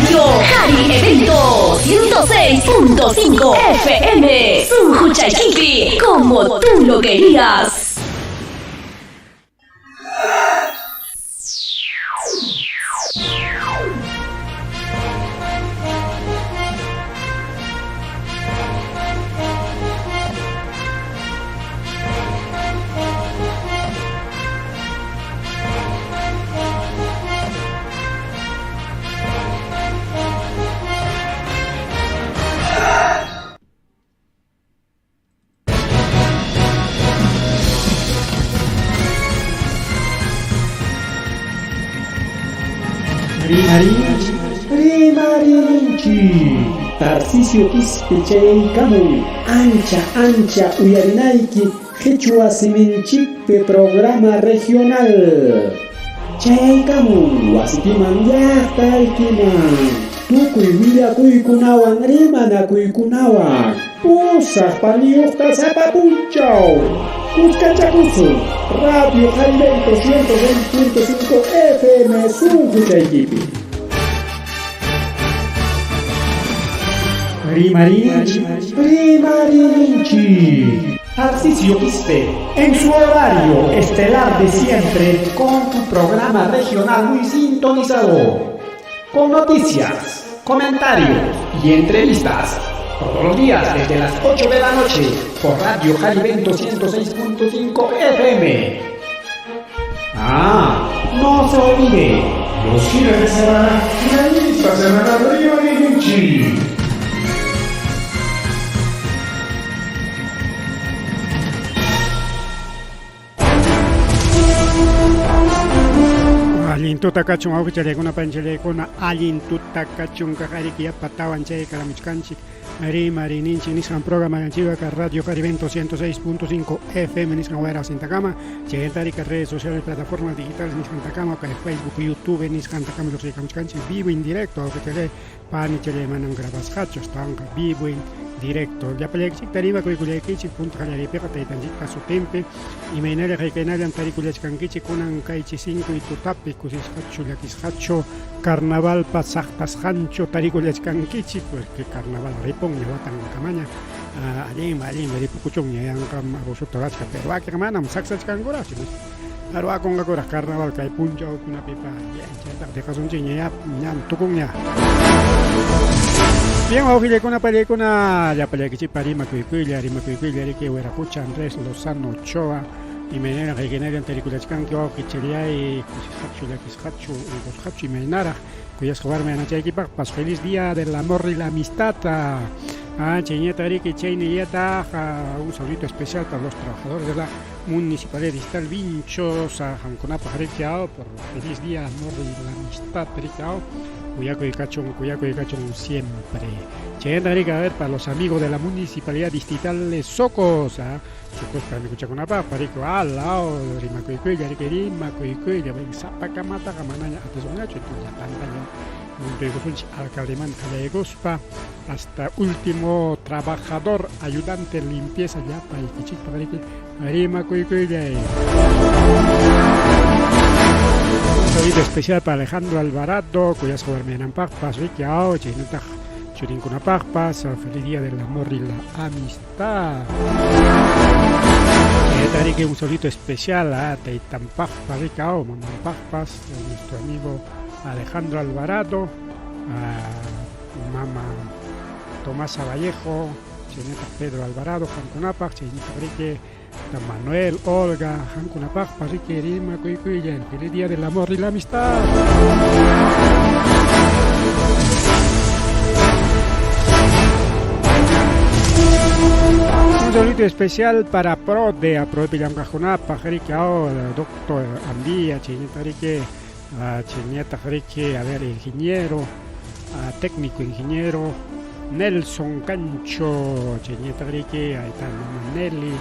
Radio Jari Evento 106.5 FM. Sunquchaykipi, como tú lo querías. Rimarinchik, rimarinchik. Tarcisio Quispe chayaykamun ancha ancha uyarinayki qhichwa siminchikpi programa regional. Chayaykamun wasikiman llaqtaykiman tukuy willakuykunawan rimanakuykunawan pusaq paniyuqta sapa punchaw. Kuskachakusun Radio Jarivento 106.5 FM sunquchaykipi. Rimarinchik, rimarinchik. Tarcisio Quispe, en su horario estelar de siempre, con tu programa regional muy sintonizado, con noticias, comentarios y entrevistas, todos los días desde las 8 de la noche, por Radio Jarivento 106.5 FM. Ah, no se olvide, los fines de semana, revista semanal Rimarinchik. Allin tuta kachun awqichallaykuna panchallaykuna allin tuta kachun kaqariki yapatawan chay karamuchkanchik Rimarininchik nisqan programa ka Radio Carivento 106.5 FM nisqan wayra wasintakama chaytarika redes sociales plataformas digitales nisqantakama kay Facebook YouTube nisqantakama lluqsiykamuchkanchik vivo en directo awqichallay panichalay manam grabasqachu astawanqa vivo en directo llapallaykichikta rimakuykullaykichik punta qallariypiqa taytanchikpa sutinpi imaynalla haykaynallam tarikullachkankichik kunan kay chisinkuy tutapi kusisqachu llakisqachu carnavalpa saqtasqanchu tarikullachkankichik porque carnaval ripunña watankamaña allinmi allinmi ripukuchunña yanqam abusuta rurachka pero wakinqa manam saksachkankuraqchu ruwakunqakuraq carnaval kay punchawkunapipa chaytaqa dejasunchikña ya ñam tukunña. Bien, wawqillaykuna pallaykuna llapallaykichikpa rimakuykuylla rimakuykuylla riki Wiraqucha Andrés Lozano Ochoa imaynallan haykaynallan tarikullachkanki wawqichallay kusisqachu llakisqachu unqusqachu imaynaraq kuyasqa warmi anachaykipaqpas feliz día del amor y la amistad. Ah, chayñata riki chaynillataq un saludito especial para los trabajadores de la Municipalidad Distrital Vinchos, qamkunapaq riki por feliz día amor y la amistad riki kuyakuy kachun kuyakuy kachun siempre. Chayanta riki a ver para los amigos de la Municipalidad Distrital de Socos, Socospa amiguchakunapaq riki alao rimakuykuylla riki rimakuykuylla sapakamataqa manaña atisunñachu llapantaña muntuykusunchik alcaldemanta qallaykuspa hasta último trabajador ayudante limpieza llapaykichikpaq riki rimakuykullay. Un saludo especial para Alejandro Alvarado, kuyasqa warmiyananpaqpas riki aw chaynataq churinkunapaqpas feliz día del amor y la amistad. Chayta riki un saludito especial a taytanpaqpas riki aw mamanpaqpas nuestro amigo Alejandro Alvarado, a mama Tomasa Vallejo, chaynataq Pedro Alvarado qamkunapaq chaynataq riki Manuel, Olga, qamkunapaqpas riki rimakuykuylla el feliz día del amor y la amistad. Un saludito especial para Prode, a Prode llamkaqkunapaq riki aw doctor Andía, chaynataq riki chaynataq riki a ver ingeniero, técnico ingeniero Nelson Cancho, chaynataq riki ahí está mama Nelly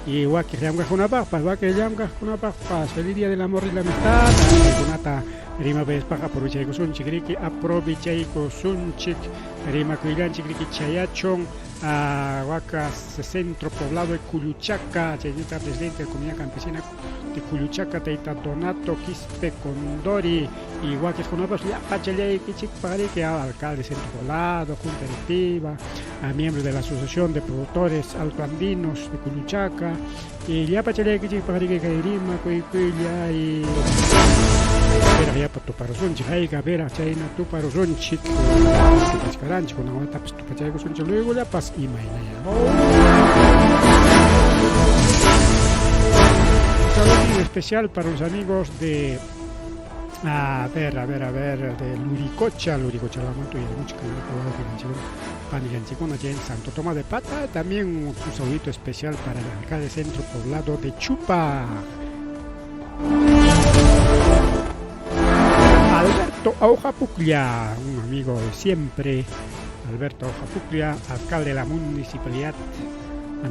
y wakin llamkaqkunapaqpas wakin llamkaqkunapaqpas feliz día del amor y la amistad paykunata Rimapayaspaqa aprovechaykusunchik riki, aprovechaykusunchik rimakuyllanchik riki chayachun a waka centro poblado de Culluchaca, chaynita presidente de comunidad campesina de Culluchaca, tayta Donato Quispe Condori y wakiqkunapas llapa challaykichikpaq riki, alcalde centro poblado, junta directiva, a miembros de la asociación de productores altoandinos de Culluchaca y llapa challaykichikpaq riki kay rimakuykuylla y veraq yapa tuparusunchik, hayka veraq chayna tuparusunchik, tupachkaranchik kunan watapas tupachaykusunchik luego llapas imaynaya. Un saludo especial para los amigos de a ver, a ver, a ver, de Luricocha, Luricocha la manto y mucho que Santo Tomás de Pata, también un saludito especial para el alcalde centro poblado de Chupa. Alberto Aujapuclla, un amigo de siempre, Alberto Aujapuclla, alcalde de la municipalidad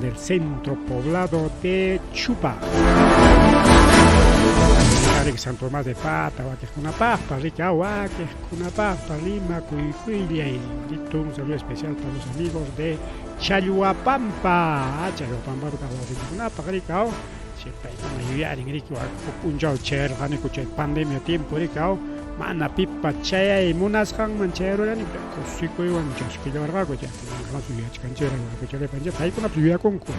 del centro poblado de Chupa. Santo Tomás de Pata, Huaquejcunapapa, Rica Huaquejcunapapa, Lima, Cuicuilla y un saludo especial para los amigos de Chayuapampa, Chayuapampa, Huaquejcunapa, Rica, pandemia tiempo rikaw mana pipa chayay munasqanman chayarurani kusikuywan chaskillawarqaku chay yuyachkanchikra wawqichallaypanchik paykunapas yuyakunku.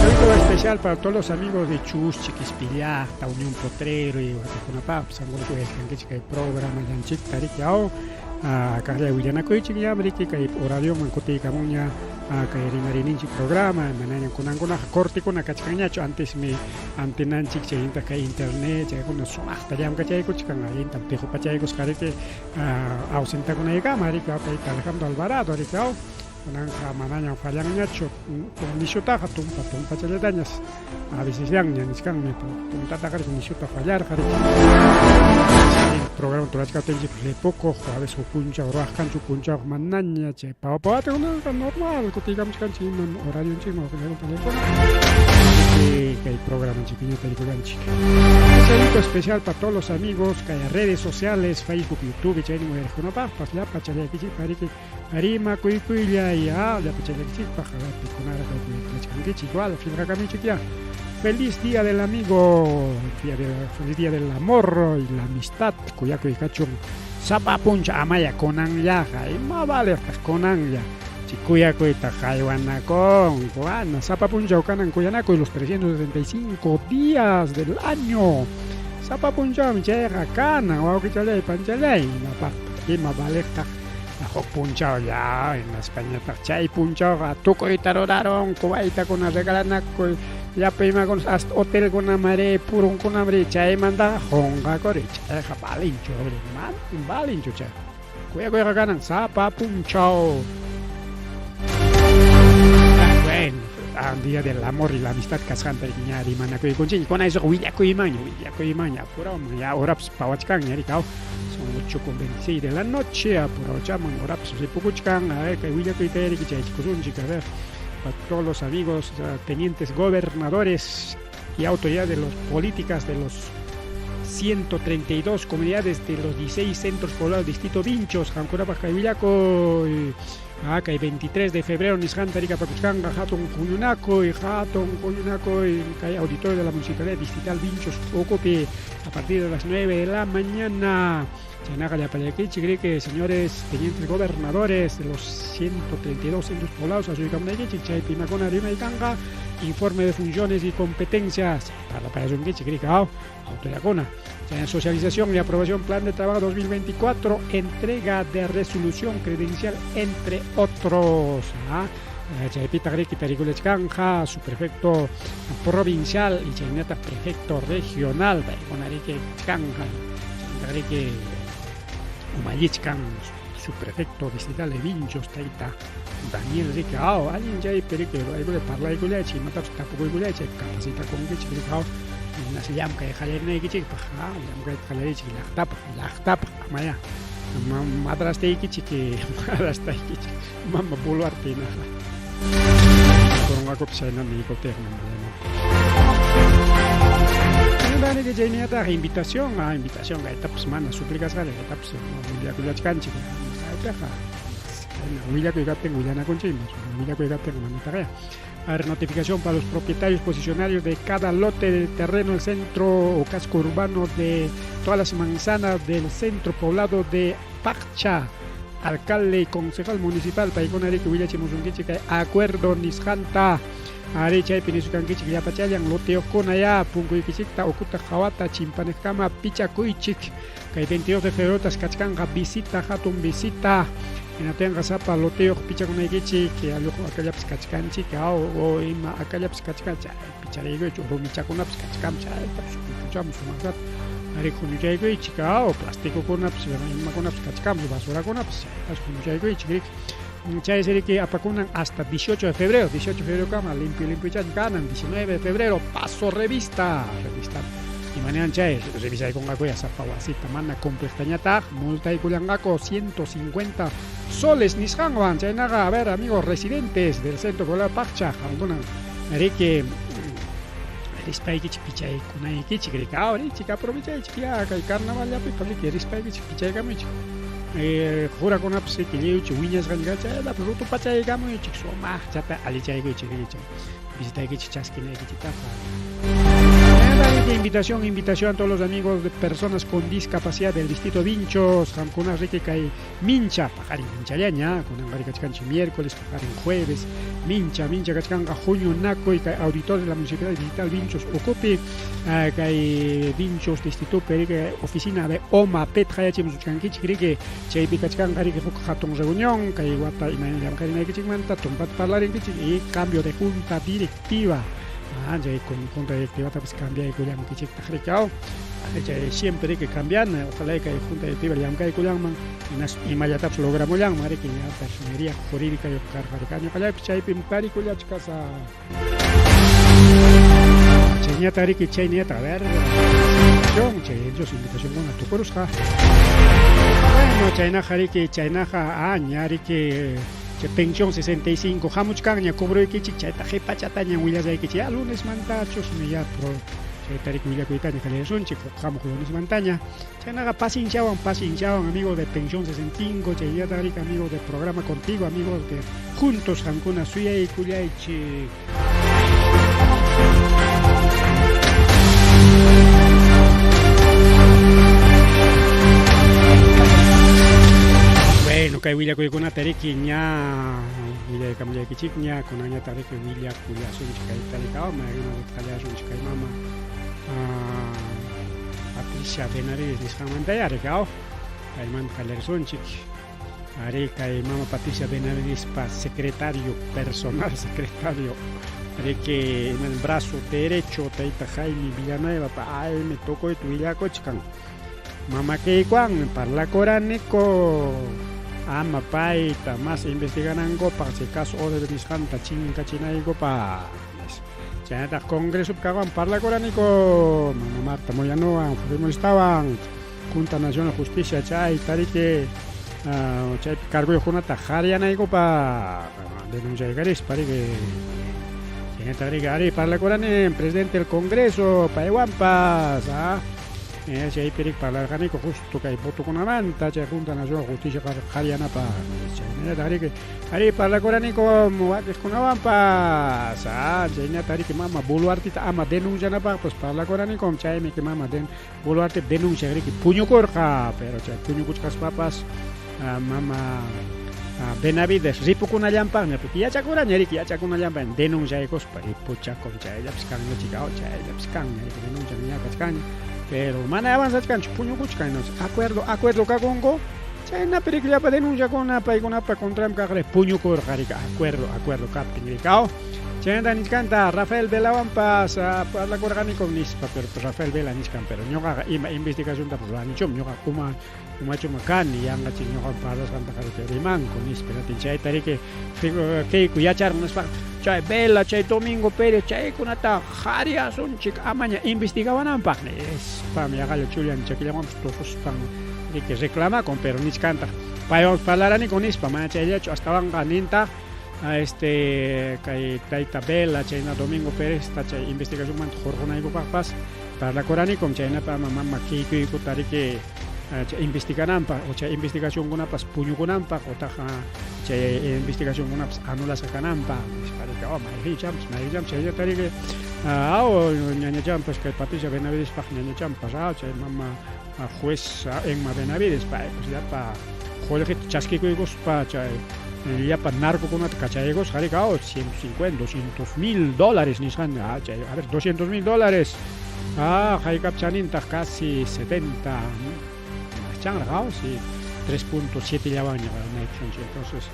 Saludo especial para todos los amigos de Chuschi, Quispillacta, Unión Potrero y Huaquejcunapapa, Sangonchik kay programa llanchikta riki aw kaqlla willanakuychik ñam riki kay horarioman kutiykamunña kay rimarininchik programa manaña kunankunaqa cortekuna kachkanñachu antesmi antenanchik chaynataq kay internet chaykuna sumaqta llamkachaykuchkan allintam tiqupachaykusqa riki ausentakunaykama riki tayta Alejandro Alvarado riki aw kunanqa manañam fallanñachu nishutaqa tumpa tumpachallatañas a veces llanña nichkanmi puntataqa riki nishuta fallarqa riki programa turachkaptinchik ripukuq a veces huk punchaw ruwaq kanchu punchawqa manaña chay pawa pawata kunanqa normal kutiykamuchkanchik imam horarionchikman kay programanchikpiña tarikullanchik. Un saludo especial para todos los amigos que hay redes sociales, Facebook, YouTube, chaynin uyariqkunapaqpas llapa challaykichikpaq riki rimakuykuylla ya llapa challaykichikpaq pikunara kaypi igual qillqakamichik ya. Feliz día del amigo, feliz día del amor y la amistad, kuyakuy kachun sapa puncha amaya kunanllaqa ima valeqtaq kunanlla kuyakuyta haywanakun bueno sapa punchaw kanan kuyanakuy los 365 días del año sapa punchawmi chayqa kanan wawqichalay panchalay imapaqtaq ima valeqtaq huk punchawlla hinaspañataq chay punchawqa tukuyta rurarunku waytakuna regalanakuy llapa imakuna hasta hotelkunamari purunkunamari chaymantaqa qunqakuri chayqa valinchu manam valinchu chayqa kuyakuyqa kanan sapa punchaw. Bueno, día del amor y la amistad kasqanta ña rimanakuykunchik kunaysuqa willakuymanña willakuymanña apurawman ya horapas pawachkanña riki son 8:26 de la noche apurawchaman horapas ripukuchkan a ver kay willakuyta riki chaychikusunchik a ver para todos los amigos tenientes gobernadores y autoridades de las políticas de los 132 comunidades de los 16 centros poblados distrito Vinchos, qamkunapaq kay willakuy kay 23 de febrero nisqanta rikapakuchkanqa hatun huñunakuy hatun huñunakuy kay auditorio de la municipalidad distrital Vinchos ukupi a partir de las 9 de la mañana. Chaynaqa llapallaykichik riki señores tenientes gobernadores de los 132 centros poblados asuykamunaykichik chaypi imakuna rimaykanqa informe de funciones y competencias parlapayasunkichik riki autoridadkuna socialización y aprobación plan de trabajo 2024 entrega de resolución credencial entre otros chaypitaq riki tarikulachkanja su prefecto provincial y chaynataq prefecto regional paykuna riki kanja chaynataq riki umallichkan su prefecto distrital de Vinchos tayta Daniel riki aw allin chaypi riki ruraykula parlaykulachik imatapas tapukuykulachik capacitakunkichik riki aw inas llamkay qallarinaykichikpaq llamkayta qallarichik llaqtapaq llaqtapaq amaya madrastaykichik madrastaykichik mama Boluarte hinaqa coronqakupas chaynami niykuqtiqmi. Chayniyataq invitación, ah, invitación kaytapas mana suplicasqalla kaytapas willakullachkanchik. Kaytaqa willakuy kaptin willanakunchikmi, willakuy kaptinqa manataqya. A ver, notificación para los propietarios posicionarios de cada lote de terreno del centro o casco urbano de todas las manzanas del centro poblado de Paccha. Alcalde y concejal municipal paykuna riki willachimusunkichik kay acuerdo nisqanta. Ari chaypi nisukankichik llapachallan loteyuqkuna ya punkuykichikta ukuta hawata chimpaniqkama pichakuychik. Kay 22 de febrerotas kachkanqa visita hatun visita. Hinaptinqa sapa loteyuq pichakunaykichik alluq akallapas kachkanchik aw o ima akallapas kachkan chay pichariykichik rumichakunapas kachkan chaytapas kuchuchamu sumaqllata ari huñuchaykuychik aw plasticokunapas imakunapas kachkan basurakunapas chaytas huñuchaykuychik riki chaysi riki apakunan hasta 18 de febrero 18 de febrero kama limpio limpiochaña kanan 19 de febrero paso revista revista imanean chay revisaykunqakuya sapa wasita mana cumpliqtañataq multaykullanqaku 150 soles nisqanwan chaynaqa a ver amigos residentes del centro poblado Paccha qamkunan riki rispaykichik pichaykunaykichik riki aw richik aprovechaychik ya kay carnavallapipas riki rispaykichik pichaykamuychik qurakunapas riki lliwchi wiñasqaña chaytapas rutupachaykamuychik sumaqchata allichaykuychik riki chay visitaykichik chaskinaykichiktaqa. Invitación, invitación a todos los amigos de personas con discapacidad del distrito Vinchos, qamkuna riki kay mincha, paqarin minchallaña, kunan kachkanchik miércoles, paqarin jueves, mincha, mincha kachkanqa huñunakuy kay auditor de la Municipalidad Digital Vinchos ukupi, kay Vinchos distritopi riki oficina de OMA PET qayachimusuchkankichik riki chaypi kachkanqa riki huk hatun reunión kay wata imayna llamk'arinaykichikmanta tumpata parlarinkichik y cambio de junta directiva. Ah, chay junta directivatapas cambiaykullankichiktaq riki aw chay siempre riki cambiana ojalá kay junta directiva llamk'aykullanman imallatapas logramullanman riki ña personería jurídica karqa riki ñuqallaypis chaypim tarikullachkasa. Chayñata riki chayñata a ver chay ellos invitacionkuna tukurusqa. Bueno, chaynaqa riki chaynaqa ah ña riki chay pensión 65 hamuchkanña cobroykichik chayta qhipachataña willasaykichik ya lunesmantachusmi ya pro chayta riki willakuytaña qallarisunchik huk hamuq lunesmantaña. Chaynaqa pacienciawan pacienciawan amigos de pensión 65 chaynallataq riki amigos de programa contigo amigos de juntos qamkuna suyaykullaychik. Bueno, kay willakuykunata riki ña willaykamullaykichikña kunanñataq riki willakullasunchik kay tarikawan mayqinmanta qallasunchik kay mama Patricia Benavides nisqanmantaya riki aw kaymanta qallarisunchik. Ari kay mama Patricia Benavidespa secretario personal secretario riki iman brazo derecho tayta Jaime Villanueva pa aymi tukuyta willakuchkan mama kaykuwanmi parlakuraniko ama payta mas investiganankupaq chay caso Odebrecht nisqanta chinkachinaykupaq nispa chaynataq congresopi kaqwan parlakuraniko mama Marta Moyanowan Fujimoristawan Junta Nacional de Justicia chayta riki chaypi cargoyuqkunata qhariyanaykupaq denunciaykarispa riki chaynataq riki ari parlakurani presidente del Congreso paywanpas ah chaypi riki parlarqaniku justo kay votokunamanta chay Junta Nacional de Justicia qhariyanapaq chaynallataq riki ari parlakuraniku wakiqkunawanpas ah chaynataq riki mama Boluartita ama denuncianapaqpas parlakuranikum chaymi mama den Boluarte denuncia riki puñukurqa, pero chay puñukuchkaspapas mama Benavides ripukunallanpaqña, porque yachakuraña riki yachakunallanpaqña denunciaykuspa ripuchakun chayllapas kanña chika chayllapas kanña riki denuncia ña kachkanña, pero mana avanzachkanchu puñukuchkan acuerdo acuerdo kakunku chaynapi riki llapa denunciakuna paykunapa contranpi kaq puñukurqa riki acuerdo acuerdo kaptin riki aw. Chaynata nichkanta Rafael Velawanpas parlakurqanikum nispa, pero Rafael Vela nichkan, pero ñuqaqa ima investigaciontapas ruranichum, ñuqa uma umachuma kani, yanqachik ñuqawan parlasqantaqa riki rimanku nispa, hinaptin chayta riki kayku yacharun nispaqa, chay Vela, chay Domingo Pérez chaykunata qhariyasunchik amaña investigawananpaq nispam yaqalla chullan chakillawanpas tususpan riki reclamakun, pero nichkantaq paywanpas parlaraniku nispa, mana chayllachu astawanqa nintaq. Este kay tayta Vela chayna Domingo Pérezta chay investigacionmanta hurqunaykupaqpas parlakuranikum, chaynata ama mama Keikoykuta riki chay investigananpaq o chay investigacionkunapas puñukunanpaq otaq chay investigacionkunapas anulasqa kananpaq nispa riki. Oh, mayqinchapas mayqinchapas chaynata riki aw ñañachampas kay Patricia Benavidespaq ñañachampas chay mama juez Emma Benavides pay pues llapa qullqita chaskikuykuspa chay llapa narcokunata kachaykusqa riki 150 200 mil dólares nisqan chay a ver 200 mil dólares haykap chanintaq casi 70 maschanraq si 3.7 llawanña entonces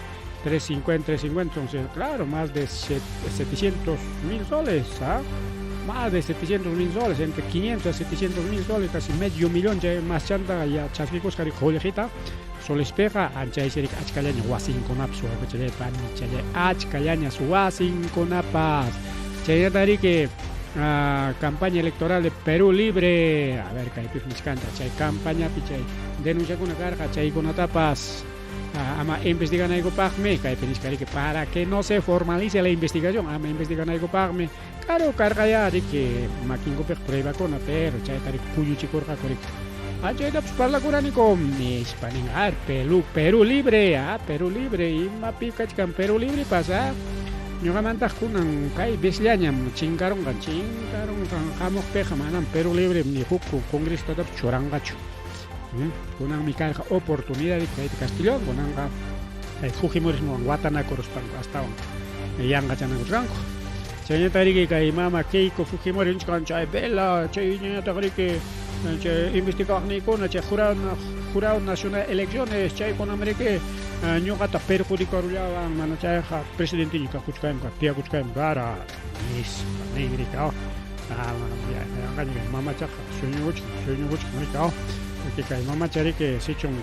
350 350 entonces claro más de 700 mil soles más de 700 mil soles, entre 500 a 700 mil soles, casi medio millón chay maschanta ya chaskikusqa riki qullqita solespiqa anchaysi riki achkallaña wasinkunapas wawqichalay panichalay achkallañas wasinkunapas. Chaynata riki campaña electoral de Perú Libre, a ver kaypis nichkanta chay campañapi chay denunciakuna karqa chaykunatapas ama investiganaykupaqmi kaypi nichka riki para que no se formalice la investigación, ama investiganaykupaqmi. Claro, karqaya riki makinkupiq pruebakuna, pero chayta riki puñuchikurqaku riki. Chaytapas parlakuraniku nispa nin, a Perú, Perú Libre, Perú Libre, imapi kachkan Perú Libre pas, ñuqamantaq kunan kay vesllañam chinkarunqan, chinkarunqan hamuqpiqa manam Perú Libre ni huk congresistatapas churanqachu. Kunanmi karqa oportunidad kayta Castillón, kunanqa kay Fujimorismowan watanakuruspanku astawan yanqachanakusqanku. Chaynata riki kay mama Keiko Fujimori nichkan chay Vela, chay ñañataq riki chay investigaqniykuna chay jurado nacional elecciones chaykunam riki ñuqata perjudicarullawan mana chayqa presidenteña kakuchkayman tiyakuchkayman kara nispa nin riki. Yanqaña mamachaqa sueñukuchkan sueñukuchkan riki. Kay mamacha riki sichun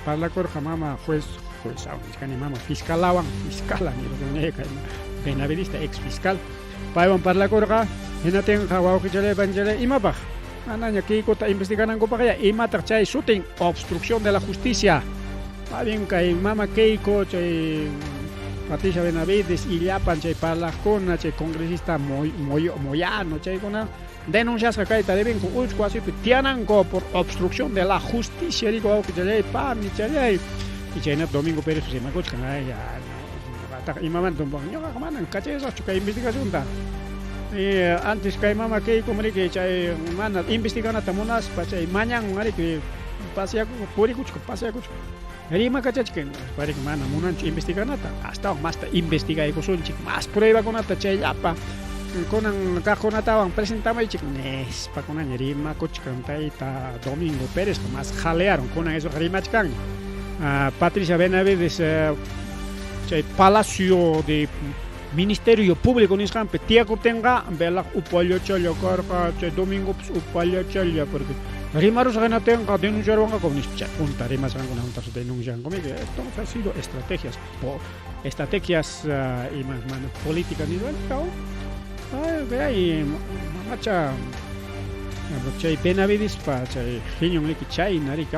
parlakurqa mama juez juez nichkani mama fiscalawan fiscala nirqani kay Benavidista ex fiscal paywan parlakurqa hinatinqa wawqichalay panichalay imapaq manaña Keikota investiganankupaq ya imataq chay sutin obstrucción de la justicia. Más bien kay mama Keiko chay Patricia Benavides y llapan chay parlaqkuna chay congresista Moyano chaykuna denunciasqa kayta debinku uchku wasipi tiyananku por obstrucción de la justicia digo wawqichalay panichalay. Y chaynata Domingo Pérez rimakuchkan ay ñuqataq imamanta ñuqaqa manan kachayasaqchu kay investigacionta. Y antes kay mama Keiko riki chay mana investiganata munaspa chay mañan riki paseaku purikuchka paseakuchka rimakachachkan pariki mana munanchu investiganata astawan masta investigaykusunchik mas pruebakunata chay llapa kunan kaqkunatawan presentamaychik nispa kunaña rimakuchkan tayta Domingo Pérez mas jalearon kunan eso rimachkan. Patricia Benavides chay Palacio de Ministerio Público nisqanpi tiyakuptinqa velaq upallachalla karqa chay Domingopas upallachalla porque rimarusqa hinatinqa denunciarwanqaku nispa chay punta rimasqankuna juntas denuncianku. Entonces ha sido estrategias estrategias ima mana políticas nisqanchik ay mamacha chay Benavidespa chay hiñun riki chayna riki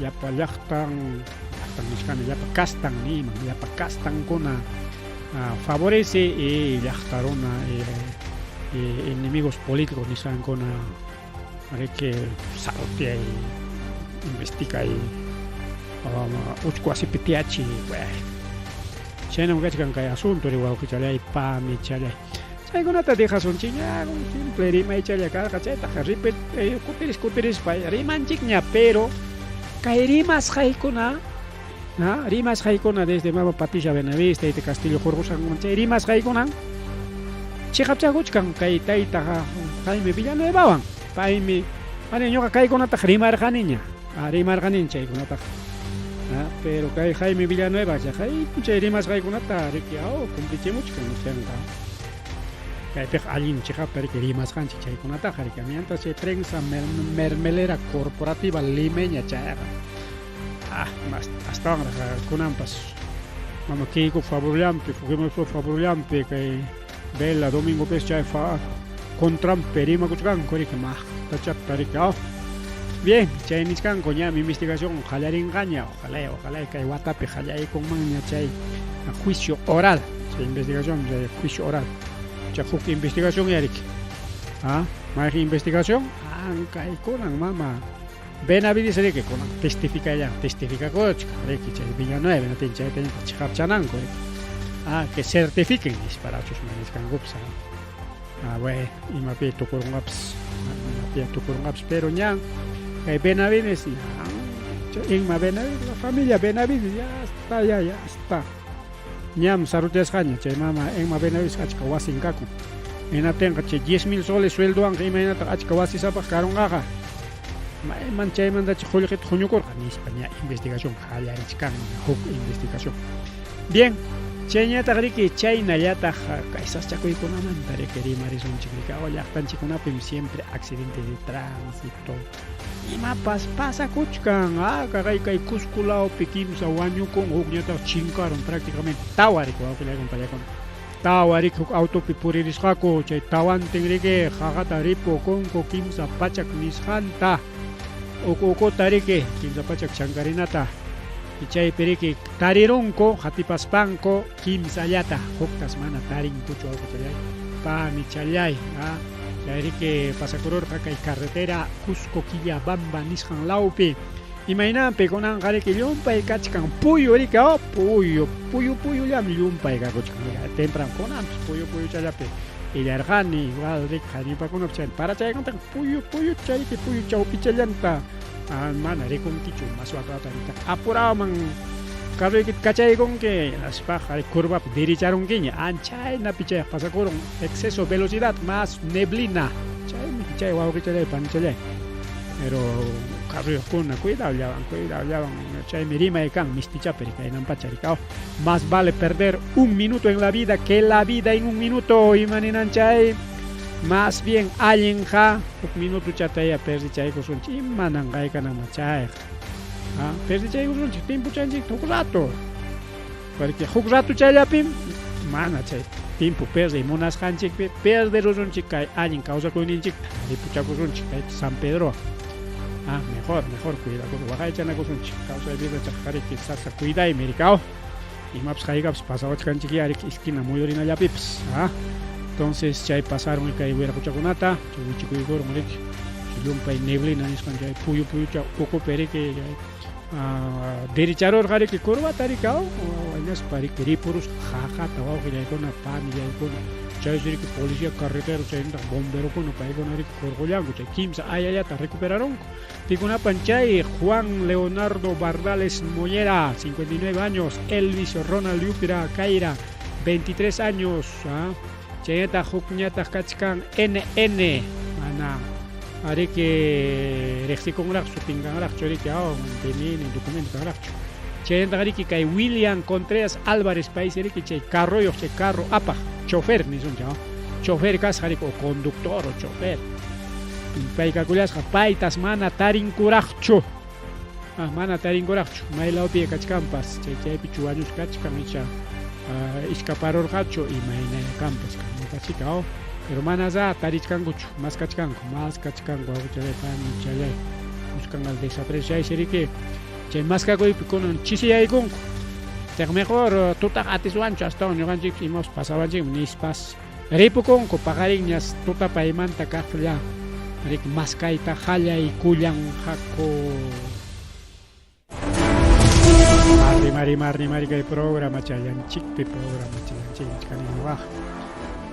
llapa llaqtan llaqtan nichkani llapa kastan niman llapa kastankuna favorece y llaqta runa enemigos políticos nisqankuna riki sarutiay investigay uchku wasipi tiyachiy. Chaynam kachkan kay asunto ri wawqichalay panichalay. Chaykunata dejasunchikña simple rimaychalla karqa chaytaqa ripet kutiris kutirispa rimanchikña pero kay rimasqaykuna rimasqaykuna desde mama Patricia Benavides tayta Castillo hurqusqankuman chay rimasqaykuna chiqapchakuchkan kay tayta Jaime Villanuevawan paymi ani ñuqa kaykunataq rimarqaniña rimarqaniña chaykunataqa pero kay Jaime Villanueva chay rimasqaykunata riki cumplichimuchkan nisqanqa kaypiqa allin chiqapta riki rimasqanchik chaykunataqa riki mientras chay prensa mermelera corporativa limeña chayqa astawanraq kunanpas mama Keiko favorllampi Fujimori favorllampi kay Vela Domingo Pérez chay contranpi rimakuchkanku riki maqtachata riki. Bien, chay nichkanku ñami investigación qallarinqaña, ojalá ojalá kay watapi qallaykunmanña chay Juicio oral. Chay investigación, chay juicio oral. Chay huk investigación yariki. Ah, mayqin investigación? Ankaykunan mama. Benavides riki kunan testifica ya, testificakuchkan riki chay Villanueva natin chayta chiqapchananku riki. Ah, que certifiquen nisparachus maniskankupas. Ah, bueno, imapi tukurunqapas, imapi tukurunqapas, pero ña kay Benavides ña, Inma Benavides, la familia Benavides ya está, ya, ya está. Ñam sarutyasqaña chay mama Inma Benavides achka wasin kakun. Hinaptinqa chay 10,000 soles sueldowanqa imaynataq achka wasisapaq karunqaqa. Mayman chaymantacha qullqita huñukurqa nispa ña investigación qallarichkan huk investigación. Bien, chayñataq riki chaynallataq kay sasachakuykunamanta riki rimarisunchik riki awa llaqtanchikkunapim siempre accidente de tránsito imapas pasakuchkan ah kaqay kay Cusco lawpi kimsa wañukun hukñataq chinkarun prácticamente tawa riki wawqillaykuna pallaykuna tawa riki huk autopi puririsqaku chay tawantin riki qaqata ripukunku 300 nisqanta uku ukuta riki 300 chankarinata chaypi riki tarirunku qatipaspanku kimsallata huktas mana tarinkuchu wawqichallay panichallay ah chay riki pasakururqa kay carretera Cusco Quillabamba nisqan lawpi imaynanpi kunanqa riki llumpay kachkan puyu riki oh puyu puyu puyullam llumpay kakuchkan temprano kunanpas puyu puyuchallapi illarqani igual riki qaripakunapas chay parachaykunta puyu puyu chayriki puyu chawpichallanta mana rikunkichu mas watawata apurawman carroykita kachaykunki hinaspaqa curvapi dericharunkiña anchaynapi chay pasakurun exceso velocidad más neblina chaymi chay wawqichallay panichallay pero carroyuqkuna cuidado llawan chaymi rimay kan mistichapi rikaynan pacha rikaw más vale perder un minuto en la vida que la vida en un minuto imaninan chay más bien allinqa huk minuto chataya perdichaykusunchik imanan qaykanama chayqa ah perdichaykusunchik timpuchanchikta huk rato porque huk rato chayllapim mana chay timpu perdiy munasqanchikpi perderusunchik kay allin kawsakuyninchikta ripuchakusunchik kay San Pedro ah mejor mejor cuidakusun waqaychanakusunchik kawsay vida chaqariki sasa cuidaymi rikaw imapas haykapas pasawachkanchik riki esquina muyurinallapipas ah entonces chay pasaron kay wiraquchakunata chay wichikuykurun riki llumpay neblina nisqan chay puyu puyucha ukupi riki chay dericharurqa riki curvata rikaw hinaspa riki ripurusqa qaqata wawqillaykuna panillaykuna chaysi riki policía carretero chaynataq bomberokuna paykuna riki hurqullanku chay kimsa ayallata recuperarunku pikunapan chay Juan Leonardo Bardales Mollera 59 años Elvis Ronald Yupira Caira 23 años chaynataq hukñataq kachkan NN mana ariki riqsikunraqchu tinkanraqchu riki aw DNI documento kanraqchu chaynataq riki kay William Contreras Álvarez paysi riki chay carroyuq chay carro apaq chofer nisunchik chofer kasqa riki o conductor o chofer paykakullasqa paytas mana tarinkuraqchu mana tarinkuraqchu maylawpi kachkanpas chay chaypichu wañusqa kachkan icha iskaparurqachu imaynaya kanpas kanpachika aw pero mana za tarichkankuchu maskachkanku maskachkanku wawqichalay panichalay buscan al desaparecido chaysi riki chay maskakuypi kunan chisiyaykunku chayqa mejor tutaq atiswanchu astawan ñuqanchikpas imapas pasawanchikmi nispas ripukunku paqarinñas tutapaymanta kaqlla riki maskayta qallaykullanqaku. Rimari rimari kay programa challanchikpi programa challanchik kani ñuqaqa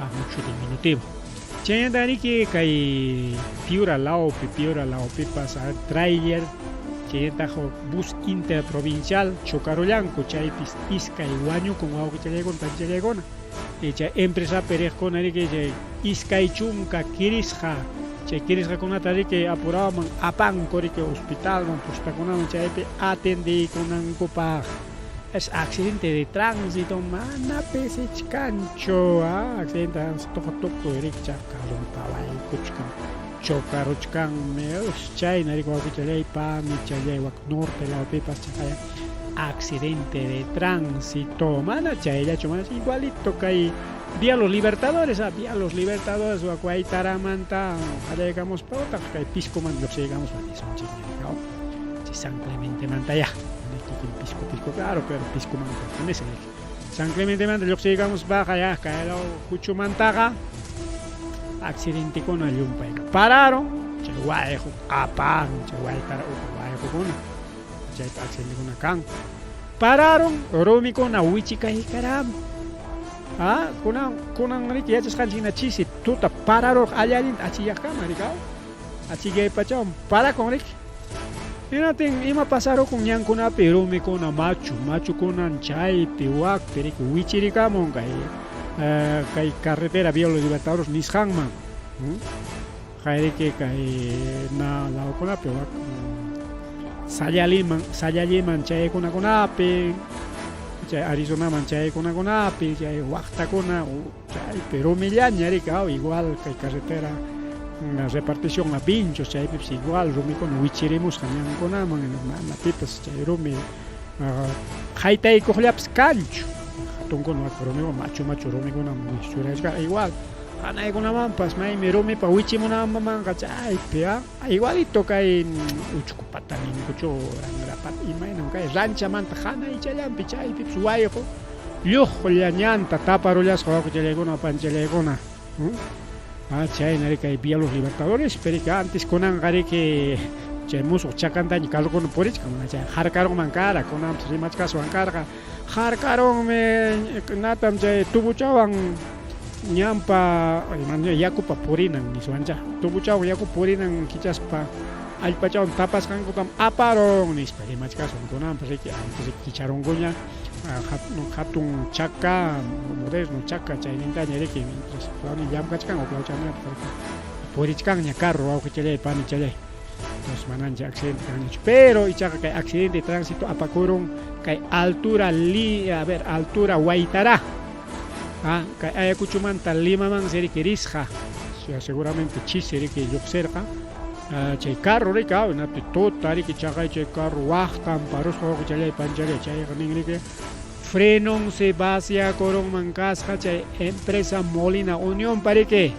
ah mucho diminutivo chaynata riki kay Piura lawpi Piura lawpipas trailer chaynataq bus interprovincial chocarullanku chaypis iskay wañukun wawqichallaykuna panichallaykuna chay empresapi riqkuna riki chay 20 kirisqa chay kirisqakunata riki apurawman apanku riki hospitalman postakunaman chaypi atendiykunankupaq es accidente de tránsito mana pisichkanchu accidente de tránsito tukuy riki chay carrom pawaykuchkan chocaruchkanmi chayna riki wawqichallay panichallay wak norte lawpipas chaqaya accidente de tránsito mana chayllachu mana igualito kay Vía Los Libertadores, Vía Los Libertadores, Guaytaramanta, qallaykamuspa utaq kay Piscoman lluqsiykamuspa nisunchik chay San Clemente mantaya kikin Pisco Pisco claro pero Piscoman pertenece. San Clementemanta lluqsiykamuspaqa ya kaylaw kuchumantaqa accidentekuna llumpay pararon chay wayqu qaparon chay waytara uku wayqukuna chaypi accidentekuna kan pararon rumikuna wichikaykaramo ah kunan kunan riki yachasqanchik hina chisi tuta pararurqa alli allinta achiyaqkama rikaw Achikay pachawan parakun riki. Hinaptin ima pasarukun ñankunapi rumikuna machu, machukunan chaypi wakpi riki wichirikamun kay kay carretera Vía Los Libertadores nisqanman. Qayriki kay na lawkunapi wak Sayaliman, Sayalliman chaykunakunapi, chay Arizonaman chaykunakunapi, chay waqtakuna Chaypi rumillaña riki igual kay carretera repartición a Vinchos chaypipas igual rumikuna wichirimusqa ñankunaman mana pipas chay rumi haytaykuqllapas kanchu hatunkuna wak rumikuna machu machu rumikunam wischurachka igual hanaykunamanpas maymi rumipa wichimunanmanqa chaypi igualito kay uchkupata ninkuchu ranrapata imaynam kay ranchamanta hanaychallanpi chaypipas wayqu Lluqlla ñanta taparullasqa wawqichallaykuna panchallaykuna. Ah, chayna riki kay Vía Los Libertadores, pero riki antes kunanqa riki chay musuq chakantaña carrokuna purichkan, mana chay harkarunman kara, kunanpas rimachkaswan karqa, harkarunmi natam chay tubuchawan ñanpa yakupa purinan niswancha, tubuchawan yakupa purinan kichaspa allpachawan tapasqankutam aparun nispa rimachkaswan kunanpas riki antes riki kicharunkuña. Hatun chaka, moderno chaka chaynintaña riki mientras uklawnin llamkachkan uklaw chanayapaq riki purichkanña carro wawqichallay panichallay. Entonces manancha accidente kanñachu. Pero ichaqa kay accidente de tránsito apakurun kay altura li, a ver, altura Huaytará. Ah, kay Ayacuchomanta Limamansi riki risqa. Seguramente chisi riki lluqsirqa. Chay carro riki napi tuta riki chaqay chay carro waqtan parusqa wawqichallay panchallay chayqa nin riki frenonsi vaciakurunman kasqa chay empresa Molina Unionpa riki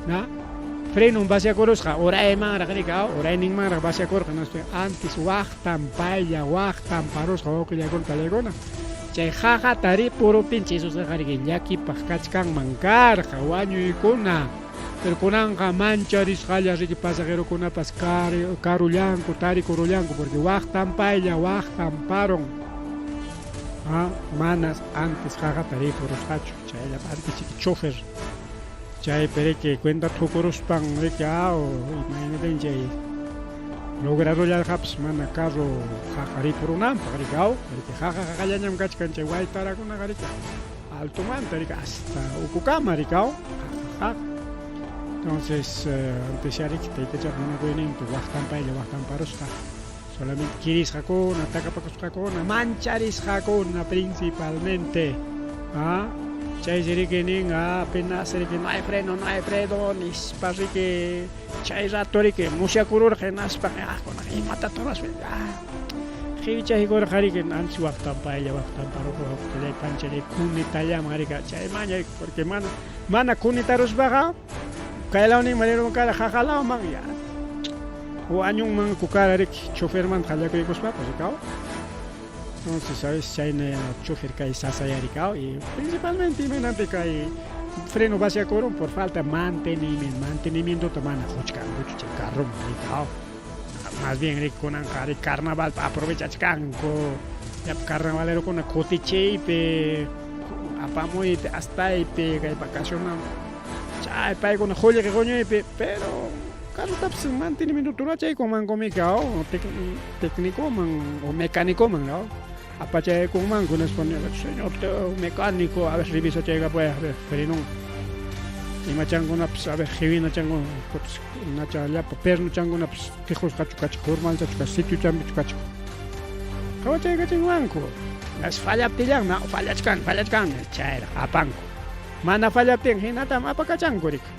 na frenon vaciakurusqa uraymanraq riki urayninmanraq vaciakurqa antes waqtan paylla waqtan parusqa wawqillaykuna pallaykuna chay qaqata ripuruptin chisusqa riki llakipaq kachkanman karqa wañuykuna. Pero kunanqa mancharisqalla riki pasajerokunapas karullanku, tarikurullanku, porque waqtan paylla, waqtan parun. Ah, manas antes qaqata ripurusqachu, chaylla antes chiki chofer. Chaypi riki cuenta tukuruspan riki aw, imaynatin chay lograrullarqapas mana carro qaqa ripurunanpaq riki aw, riki qaqa qaqallañam kachkan chay waytarakunaqa riki. Altomanta riki hasta ukukama riki aw qaqa qaqa. Entonces antes ya riki taytachapa munakuyninpi waqtanpaylla waqtanparusqa solamente kirisqakuna, takapakusqakuna, mancharisqakuna principalmente. Ah, chaysi riki nin, ah, apenas riki no hay freno, no hay freno nispa riki chay rato riki musyakururqa hinaspa ah, kunan imata ruwaspa ah, qiwichaykurqa riki antes waqtanpaylla waqtanparuqa wawqillay panchallay kunitallaman riki chaymanña riki porque mana mana kunitaruspaqa kaylawninman rirunman kara qaqalawman ya wañunmanku kara riki chofermanta qallakuykuspapas rikaw entonces sabes chayna chofer kay sasayarikaw y principalmente imaynanpi kay freno vaciakurun por falta mantenimiento mantenimientota mana quchkankuchu chay carroman rikaw más bien riki kunanqa riki carnavalta aprovechachkanku llapa carnavalerokuna kutichiypi apamuypi astaypi kay vacacional chay paykuna qullqi quñuypi pero carrotapas mantenimientota rurachaykunmankumiki aw tecnicoman o mecanicoman aw apachaykunmanku nispa señor mecánico a ver revisachaykapuway a ver frenon imachankunapas a ver qiwinachankuna nacha llapa pernochankunapas tiqusqachu kachkan formalchachu kachkan sitiochanpichu kachkan qawachaykachinmanku as fallaptillanmi fallachkan fallachkan chayraq apanku mana fallaptin hinatam apakachanku riki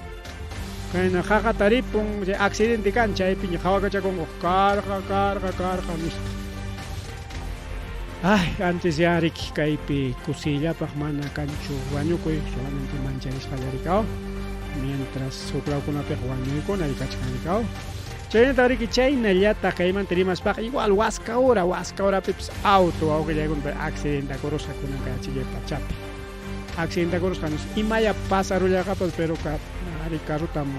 kayna qaqata ripun chay accidente kan chaypiña qhawakachakunku karqa karqa karqa nispa ay antes ya riki kaypi kusiyllapaq mana kanchu wañukuy solamente mancharisqalla rikaw mientras huk lawkunapiqa wañuykuna kachkan rikaw. Chaynataq riki chaynallataq kaymanta rimaspaqa igual waska hora, waska horapipas auto wawqillaykuna accidentakurusqa kunan kay achillay pachapi. Accidentakurusqa imaya pasarullaqapas pero ari carrotam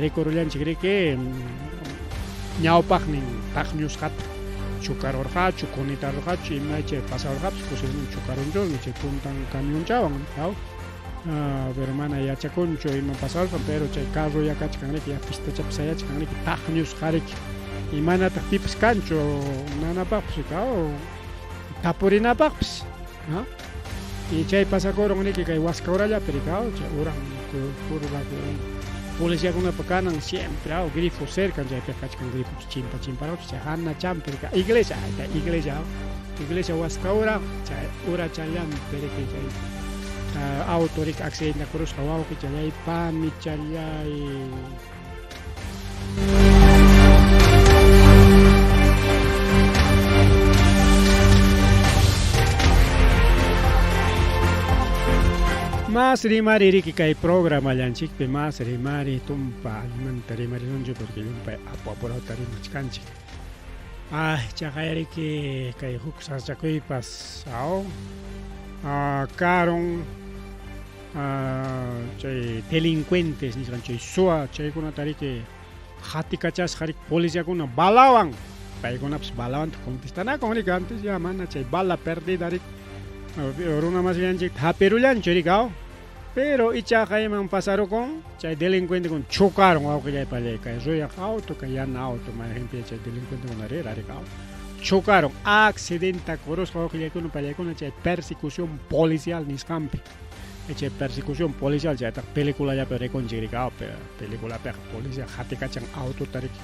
rikurullanchik riki ñawpaqnin taqñusqata chukarurqachu, kunitarurqachu, imay chay pasarurqapas posiblemente chukarunchusmi chay puntan camionchawan, aw? Pero mana yachakunchu ima pasarurqan, pero chay carro ya kachkan riki, ya pistachapi sayachkan riki, taqñusqa riki. Y manataq pipas kanchu nanapaqpas riki, aw? Tapurinapaqpas, ¿no? Y chay pasakurun riki kay waska urallapi riki, aw? Chay uran curva policiakunapa kanan siempre, aw? Grifo cerca chaypiqa kachkan grifo chimpa chimparauchus chay hanachampi riki, iglesia, iglesia, aw? Iglesia waska ura, chay urachallampi riki chay auto riki accidentakurusqa wawqichallay panichallay. Mas rimari riki kay programallanchikpi mas rimari tumpa allimanta rimarisunchik porque llumpay apu apurata rimachkanchik. Ay, chaqay riki kay huk sasachakuypas aw karun chay delincuentes nisqan chay suwa chaykunata riki qatikachasqa riki policiakuna balawan paykunapas balawantaq contestanakun riki antes ya mana chay bala perdida riki runa masillanchikta hapirullanchu riki aw pero ichaqa iman pasarukun chay delincuentekuna chocarun wawqillay pallay kay ruyaq auto kay yana auto mayqinpi chay delincuentekuna rira riki aw chocarun accidentakurusqa wawqillaykuna pallaykuna chay persecución policial nisqanpi chay persecución policial chaytaqa peliculallapi rikunchik riki aw peliculapiqa policía qatikachan autota riki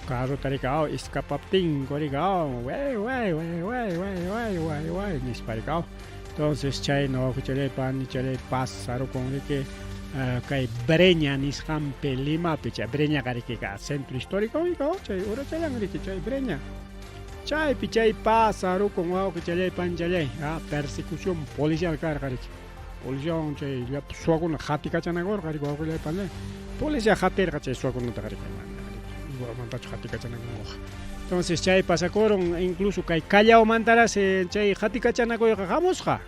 carrota riki aw escapaptinku riki aw way way way way way way way way nispa riki aw entonces chayna wawqichalay panichalay pasarukun riki kay Breña nisqanpi Limapi chay Breñaqa riki centro histórico riki aw chay urachallan riki chay Breña chaypi chay pasarukun wawqichalay panichalay persecución policial karqa riki policiawan chay llapa suwakuna qatikachanakurqa riki wawqillay panichalay policía qatirqa chay suwakunataqa riki mana igualmantachu qatikachanakunkuqa entonces chay pasakurun incluso kay Callaomantarasi chay qatikachanakuyqa hamusqa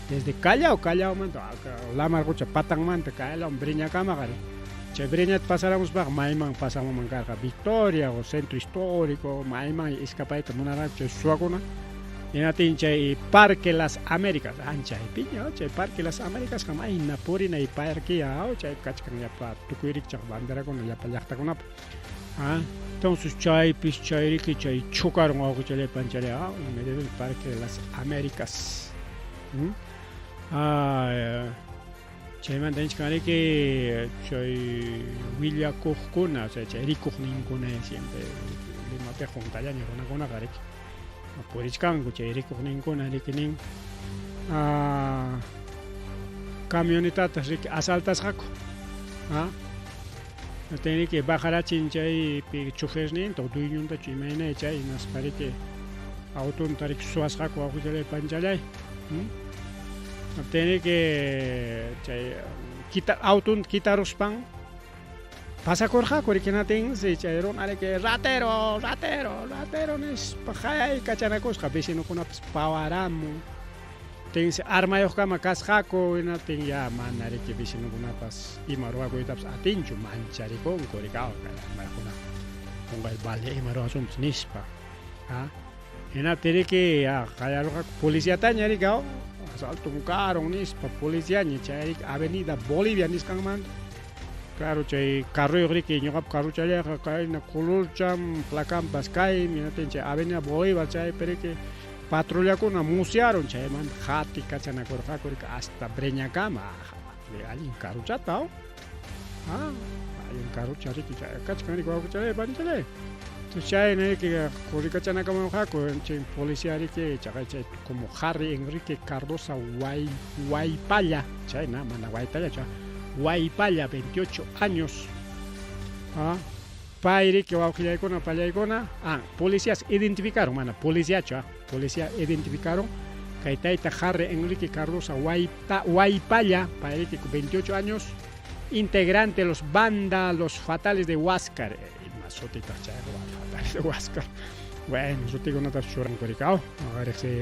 desde Callao, Callaomanta lamar qucha patanmanta Callao Breñakamaqa riki chay Breñata pasaramuspaqa mayman pasamunman karqa Victoria o centro histórico mayman escapayta munarqaku chay suwakuna hinatin chay Parque Las Américas anchaypiña chay Parque Las Américasqa mayna purinay parque chay kachkan llapa tukuy rikchaq banderakuna llapa llaqtakunapa entonces chaypis chay riki chay chocarun wawqichalay panchalay en medio del Parque de las Américas. Chaymanta nichkan riki chay willakuqkuna, o sea, chay rikuqninkuna siempre Limapiqa huntallaña runakunaqa riki purichkanku chay rikuqninkuna riki nin camionetatas riki asaltasqaku Riki bajarachin chaypi choferninta o dueñontachu imayna chay hinaspa riki autonta riki suwasqaku wawqichalay panchalay. Riki chay kita autonta kitaruspan pasakurqaku riki hinatinsi chay runa riki ratero ratero ratero nispa qayaykachanakusqa vecinokunapas pawaramun. Tinsi armayuqkama kasqaku hinaptin ya mana riki vecinokunapas ima ruwakuytapas atinchu mancharikunku riki aw kay armayuqkuna qunqay vale ima ruwasunpas nispa hinaptin riki ya qayarurqaku policiataña riki aw asalton karun nispa policiaña chay riki avenida Bolivia nisqanmanta claro chay carroyuq riki ñuqapa carrochallayqa kayna colorcham placanpas kaymi hinaptin chay avenida Bolívar chaypi riki Patrullakuna musyarun chaymanta qatikachanakurqaku riki hasta Breñakama allin karuchata aw allin karucha riki chay kachkan riki wawqichalay panichalay chayna riki corrikachanakamunqaku chay policía riki chaqay chay como Harry Enrique Cardoza Guay Guaypalla chayna mana Guaytallachu Guaypalla 28 años Pay riki wawqillaykuna pallaykuna policías identificaron mana policiachu policía identificaron kay tayta Harry Enrique Cardoza Guayta Guaypalla pay riki 28 años integrante los banda los fatales de Huáscar. sutitaq chayqa fatales de Huáscar. Bueno, sutikunatapas churanku riki, aw,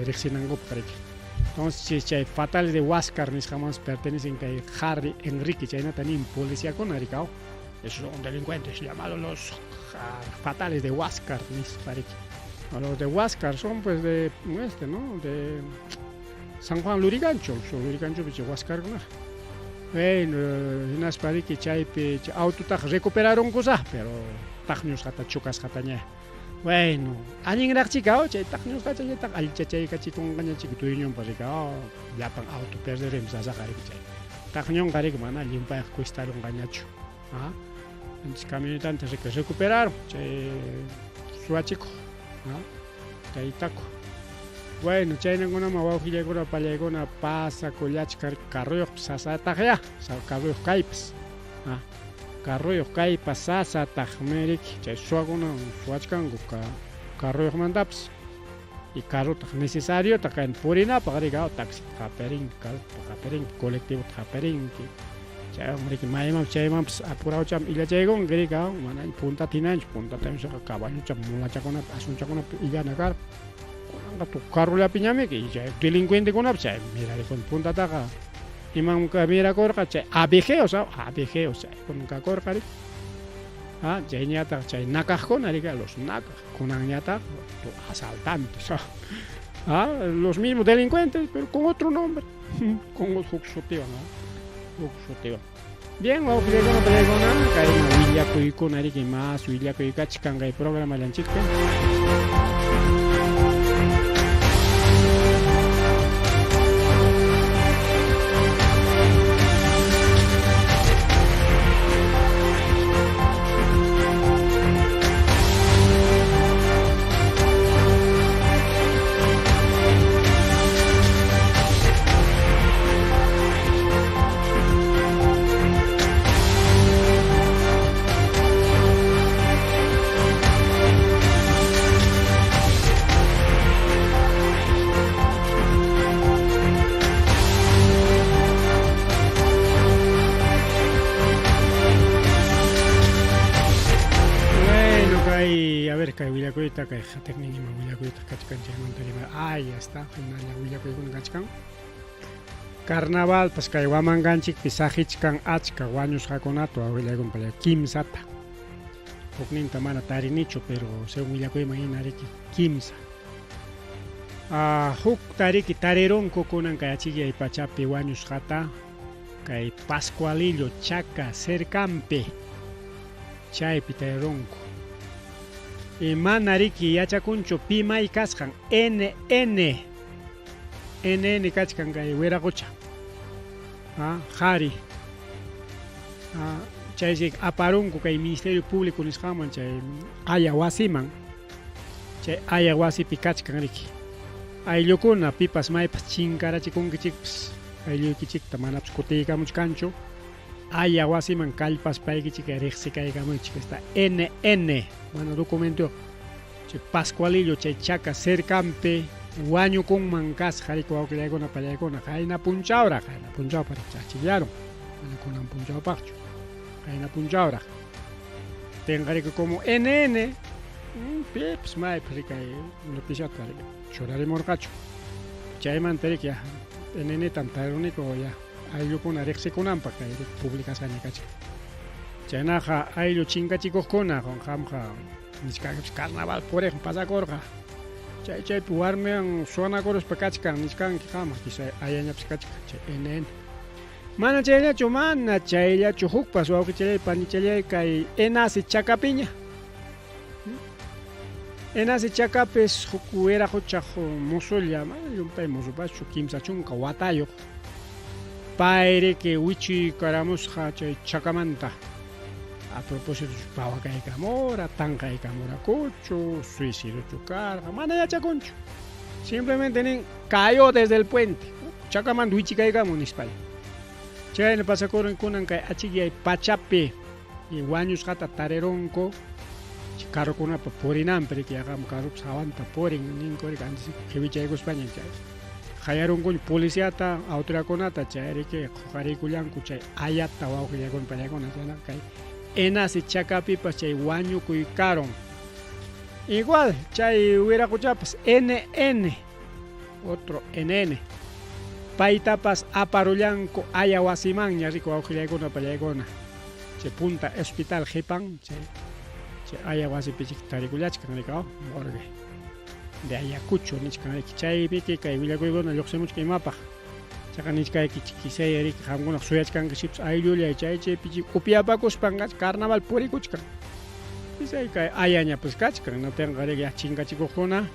riqsinankupaq riki. Entonces chay fatales de Huáscar nisqamanpas pertenecen kay Harry Enrique, chaynata nin policiakuna riki, aw. Esos son delincuentes llamados los fatales de Huáscar nispa riki. Los de Huáscar son pues de este, ¿no? De San Juan Lurigancho, Luriganchopi chay Huáscarkunaqa. Bueno, hinaspa riki chaypi autotaqa recuperarunkusá, pero taqñusqata chocasqataña. Bueno, allinraqchika aw chay taqñusqachallataq allichachaykachikunqaña chiki dueñonpa riki aw llapan auto perderuymi sasaqa riki chay. Taqñunqa riki mana llumpayqa cuestarunqañachu. Ah, entonces camionetanta riki recuperaron chay suwachikuq ah, taytaku. Bueno, chaynakunaman wawqillaykuna pallaykuna pasakullachka carroyuqpas sasataqyá, carroyuq kaypas. Ah, carroyuq kaypas sasataqmi riki chay suwakuna suwachkanku carroyuqmantapas. Y carrotaq necesariotaq kayna purinapaq riki, taxita qaparinki, carrota qaparinki, colectivota qaparinki. Chaywan riki maymanpas chaymanpas apurawcham illachaykunki riki, manaña puntata hinañachu, puntata nisqaqa caballocham mulachakunapi asunchakunapi illana karqa. Kunanqa carrollapiñamiki chay delincuentekunapas chay mirarikun puntataqa imam mirakurqa chay abigeos, abigeos chaykuna kakurqa riki. Ah, chayñataq chay nakaqkuna riki, los nakaq, kunanñataq asaltantes. Ah, los mismos delincuentes, pero con otro nombre, con huk sutiwan, huk sutiwan. Bien, wawqillaykuna pallaykuna, kayna willakuykuna riki mas willakuykachkan kay programallanchikpi. Bueno, kay, a ver, kay willakuyta, kay qatiqnin ima willakuytaq kachkan chaymanta rimar. Ay, ya está, hinalla willakuykuna kachkan. Carnavalpas kay Huamanganchikpi saqichkan achka wañusqakunata wawillaykuna paya kimsata. Hukninta mana tarinichu, pero según willakuyman hina riki kimsa. Ah, huk tariki tarirunku kunan kay achikyay pachapi wañusqata kay Pascualillo Chaca cercanpi chaypi tarirunku. Y mana riki yachakunchu pi may kasqan NN NN kachkan kay wiraqocha. Ah, qhari. Ah, chaysi aparunku kay Ministerio Público nisqanman chay aya wasiman. Chay aya wasipi kachkan riki. Ayllukuna pipas maypas chinkarachikunkichikpas aylluykichikta manapas kutiykamuchkanchu. Aya wasiman kallpaspaykichik riqsikaykamuychik esta NN mana documentoyuq. Chay Pascualillo chay chaka cercanpi wañukunman kasqa riki wawqillaykuna pallaykuna qayna punchawraq, qayna punchawpaq chachillaron, mana kunan punchawpaqchu, qayna punchawraq. Tinqa riki como NN pipas maypas riki kay noticiata riki churarimurqachu. Chaymanta riki ya NNtam tariruniku ya ayllukuna riqsikunanpaq kay riki publicasqaña kachkan. Chaynaqa ayllu chinkachikuqkuna qamqa nichkankipas carnaval puriqmi pasakurqa. Chay chaypi warmiwan suwanakuruspa kachkan nichkanki qamqa quizá ayañapas kachkan chay NN. Mana chayllachu, mana chayllachu hukpas wawqichallay panichallay kay Enace Chacapiña. Enace Chacapis huk wiraquchaq musulla, mana llumpay musupaschu 30 watayuq. Pay riki wichiykaramusqa chay Chacamanta. A propósito, pawakaykamura, tanqaykamurakuchu, suicidochu karqa, mana yachakunchu. Simplemente nin, cayó desde el puente. Chacamanta wichikaykamun nispalla. Chayna pasakurun kunan kay achikyay pachapi y wañusqata tarirunku carrokunapa purinanpi riki yaqam carropas hawanta purin ninku riki antes qiwichaykuspaña chay. Qayarunkuña policiata, autoridadkunata chay riki quqariykullanku chay ayata wawqillaykuna pallaykuna chaynaqa kay Enace chakapipas chay wañukuy karun. Igual chay wiraquchapas NN, otro NN. Paytapas aparullanku aya wasimanña riku wawqillaykuna pallaykuna. Chay punta hospital qipan chay chay aya wasipi chik tarikullachkan rikaw morgue de Ayacucho nichkan riki. Chaypiki kay willakuykuna lluqsimuchkan imapaq. Chaqa nichkaykichik kisay riki qamkunaq suyachkankichikpas ayllullay chay chaypi chik upiapakuspan carnaval purikuchkan. Kisay kay ayañapas kachkan natinqa riki ya chinkachikuqkuna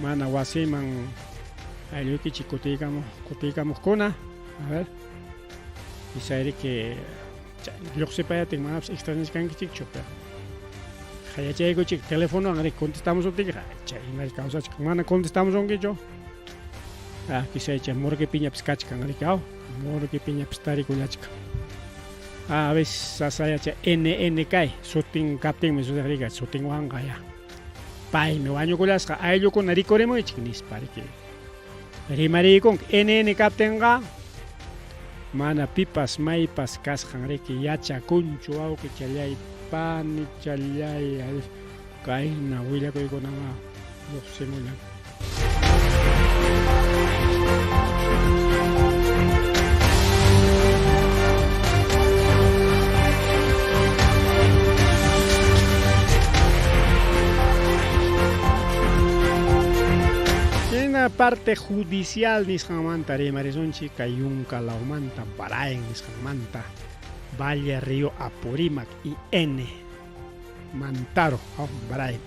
mana wasiman aylluykichik kutiykamuq kutiykamuqkuna. A ver. Kisay riki lluqsipayatin manapas extrañachkankichikchu pero qayachaykuchik telefonowan riki contestamusuptikiqa chay imalla kawsachkan mana contestamusunkichu. Ah, kisay chay morguepiñapas kachkan riki aw morguepiñapas tarikullachkan. Ah, a veces sasaya chay NN kay sutin kaptinmi sutin riki sutinwanqa ya. Paymi wañukullasqa ayllukuna rikurimuychik nispa riki. Rimariykunki NN kaptinqa mana pipas maypas kasqan riki yachakunchu wawqichallay panichallay kayna willakuykunama lluqsimullan. Hina parte judicial nisqanmanta rimarisunchik kay yunka lawmanta Baraen nisqanmanta Valle Río Apurímac y N Mantaro, oh, Baraen.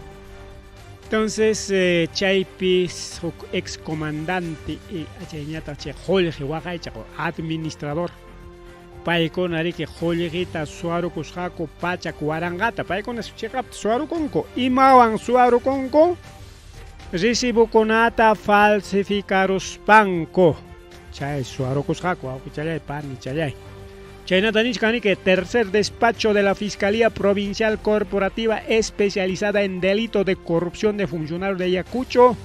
Entonces chaypi huk ex comandante y chayñataq chay qullqi waqaychaq administrador paykuna riki qullqita suwarukusqaku pachak waranqata paykuna chiqapta suwarukunku imawan suwarukunku recibokunata falsificaruspanku chay suwarukusqaku wawqichallay panichallay chaynata nichkan riki tercer despacho de la Fiscalía Provincial Corporativa especializada en delito de corrupción de funcionarios de Ayacucho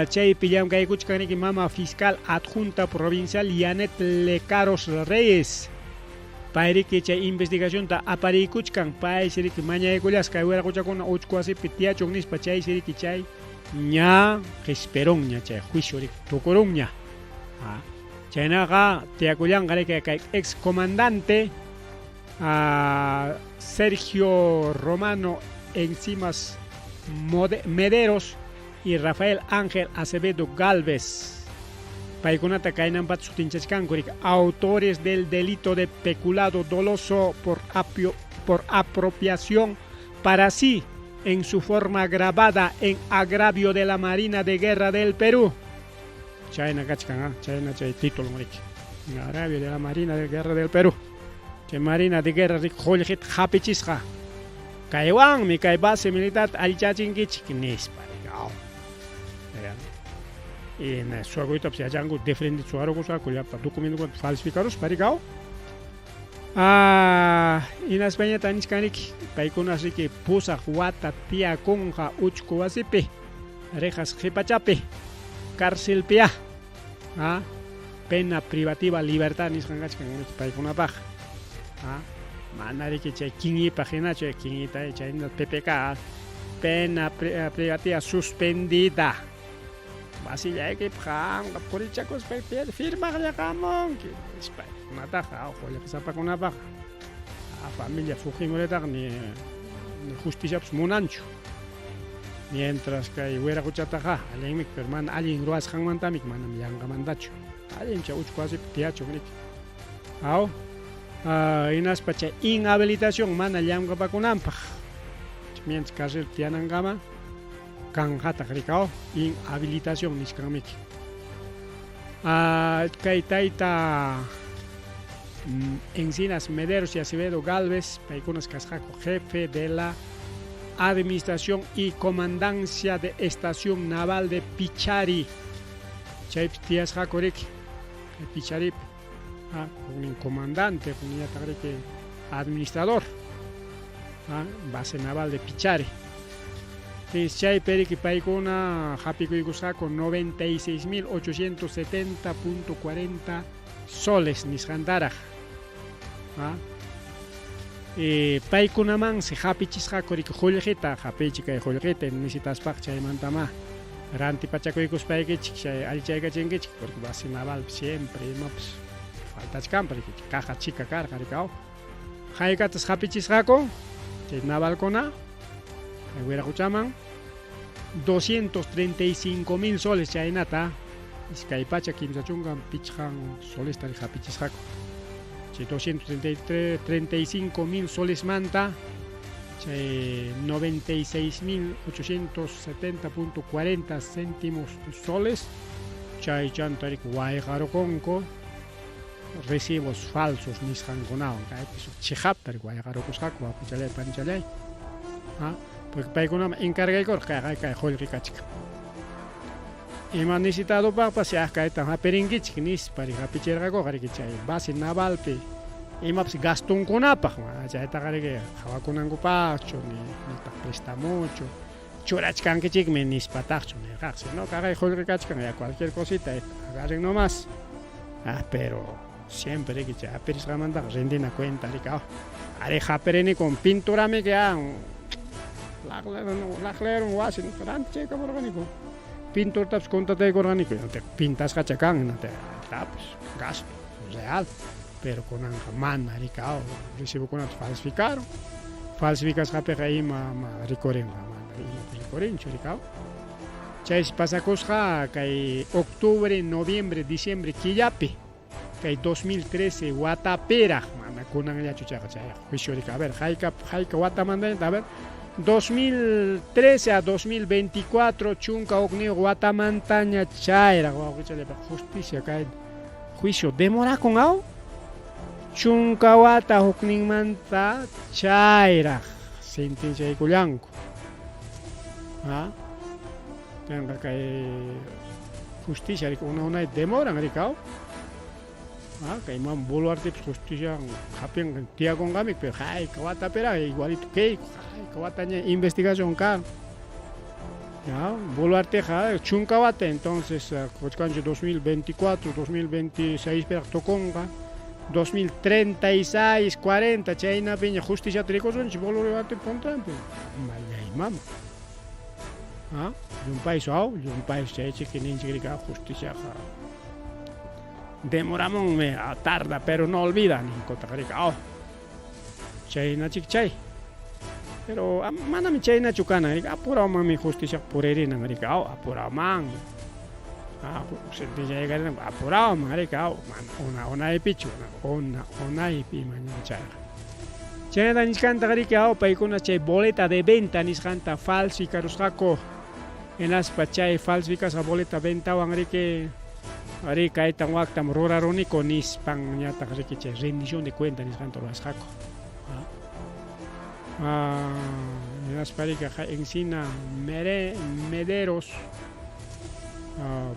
chaypi llamkaykuchkan riki mama fiscal adjunta provincial Yanet Lecaros Reyes pay riki chay investigacionta apariykuchkan paysi riki mañaykullasqa kay wiraquchakuna uchku wasipi tiyachun nispa chaysi riki chay ña qisperunña chay juicio riki tukurunña chaynaqa tiyakullanqa riki kay ex comandante Sergio Romano Encimas Mederos y Rafael Ángel Acevedo Galvez paykunata kaynanpata sutinchachkanku riki autores del delito de peculado doloso por apio, por apropiación para sí en su forma agravada en agravio de la Marina de Guerra del Perú. Chayna kachkan, chayna chay título riki. En agravio de la Marina de Guerra del Perú. Chay Marina de Guerra riki qullqita hapichisqa. Kaywanmi kay base militar allichachinkichik nispa. Y suwakuytapas yachanku diferente suwarukusqaku llapa documentokunata falsificaruspa rikaw. Hinaspañataq nichkan riki paykunas riki pusaq wata tiyakunqa uchku wasipi rejas qipachapi carcelpiya pena privativa libertad nisqan kachkan riki paykunapaq mana riki chay kiñipaq hinachu kiñita chayna PPK pena privativa suspendida wasillaykipaq qamqa purichakuspa firmaqlla qamunki nispa kunataqa qullqisapakunapaq familia Fujimoritaqa ni justiciapas munanchu mientras kay wiraquchataqa allinmi pero mana allin ruwasqanmantamik manam yanqamantachu allin chay uchku wasipi tiyachun riki aw hinaspa chay inhabilitación mana llamkapakunanpaq mientras carcelpi tiyanankama kanqataq rikaw inhabilitación nichkanmiki kay tayta Encinas Mederos y Acevedo Galvez paykunas kasqaku jefe de la administración y comandancia de estación naval de Pichari chaypi tiyasqaku riki Picharipi huknin comandante hukninñataq riki administrador base naval de Pichari chaypi riki paykuna hapikuykusqaku 96.870.40 soles nisqantaraq. Paykunamansi hapichisqaku riki qullqita, hapiychik kay qullqita necesitaspaqa chaymantamá rantipachakuykuspaykichik chay allichaykachinkichik porque base navalpi siempre imapas faltachkanpas riki caja chica karqa riki aw. Haykatas hapichisqaku chay navalkuna kay Wiraquchaman 235 mil soles chaynata 235 solesta hapichisqaku. Chay 235 mil solesmanta chay 96.870.40 céntimos soles chay chanta riki wayqarukunku recibos falsos nisqankunawan kaypi chiqapta riki wayqarukusqaku wawqichalay panichalay ha porque paykunaman encargaykurqa kayqa kay qullqi kachkan ima necesitadopaqpas yaq kaytam hapirinkichik nispa riki hapichirqakuqa riki chay base navalpi imapas gastonkunapaq mana chaytaqa riki qhawakunankupaqchu ni nitaq prestamuchu churachkankichikmi nispataqchu nirqaqsi no kaqay qullqi kachkan ya cualquier cosita agarren nomás ah pero siempre riki chay hapirisqamantaqa rindina cuenta riki ah ari hapirini con pinturami que ah laqlerun wasi rantichaykamurqaniku pinturtapas contrataykurqaniku pintasqacha kan tapas gasto real pero kunanqa mana riki aw recibokunata falsificaron falsificasqapiqa ima ma rikurinqa mana imapas rikurinchu riki aw chaysi pasakusqa kay octubre noviembre diciembre killapi kay 2013 watapiraq mana kunanllachu chayqa chay juicio riki a ver hayka hayka watamantañataq a ver 2013 a 2024 11 watamantaña chayraq wawqichallaypaq justicia kay juicio demorakun aw 10 wata hukninmanta chayraq sentenciaykullanku ha tenqa kay justicia riki una unay demoran riki aw ha kay man Boluartepas justicia hapinqa tiyakunqami pero hayka watapiraq igualito kayku hayka wataña investigación kan ya Boluarteqa 10 wata entonces kuchkanchik 2024 2026 piraq tukunqa 2036 40 chaynapiña justiciata rikusunchik Boluarte contranpi mallay mama ha llumpaysu aw llumpaysu chaychiki ninchik riki justiciaqa demoramunmi tarda pero no olvida ninkutaq riki aw chaynachik chay pero manami chaynachu kanan riki apurawmanmi justiciaqa puririnan riki aw apurawmanmi sentenciaykarinanku apurawman riki aw mana una unaypichu una unaypi imañan chayqa chaynata nichkantaq riki aw paykuna chay boleta de venta nisqanta falsificarusqaku hinaspa chay falsificasqa boleta ventawan riki ari kaytan waktam ruraruniku nispan ñataq riki chay rendición de cuenta nisqanta rurasqaku hinaspa riki Encina Mederos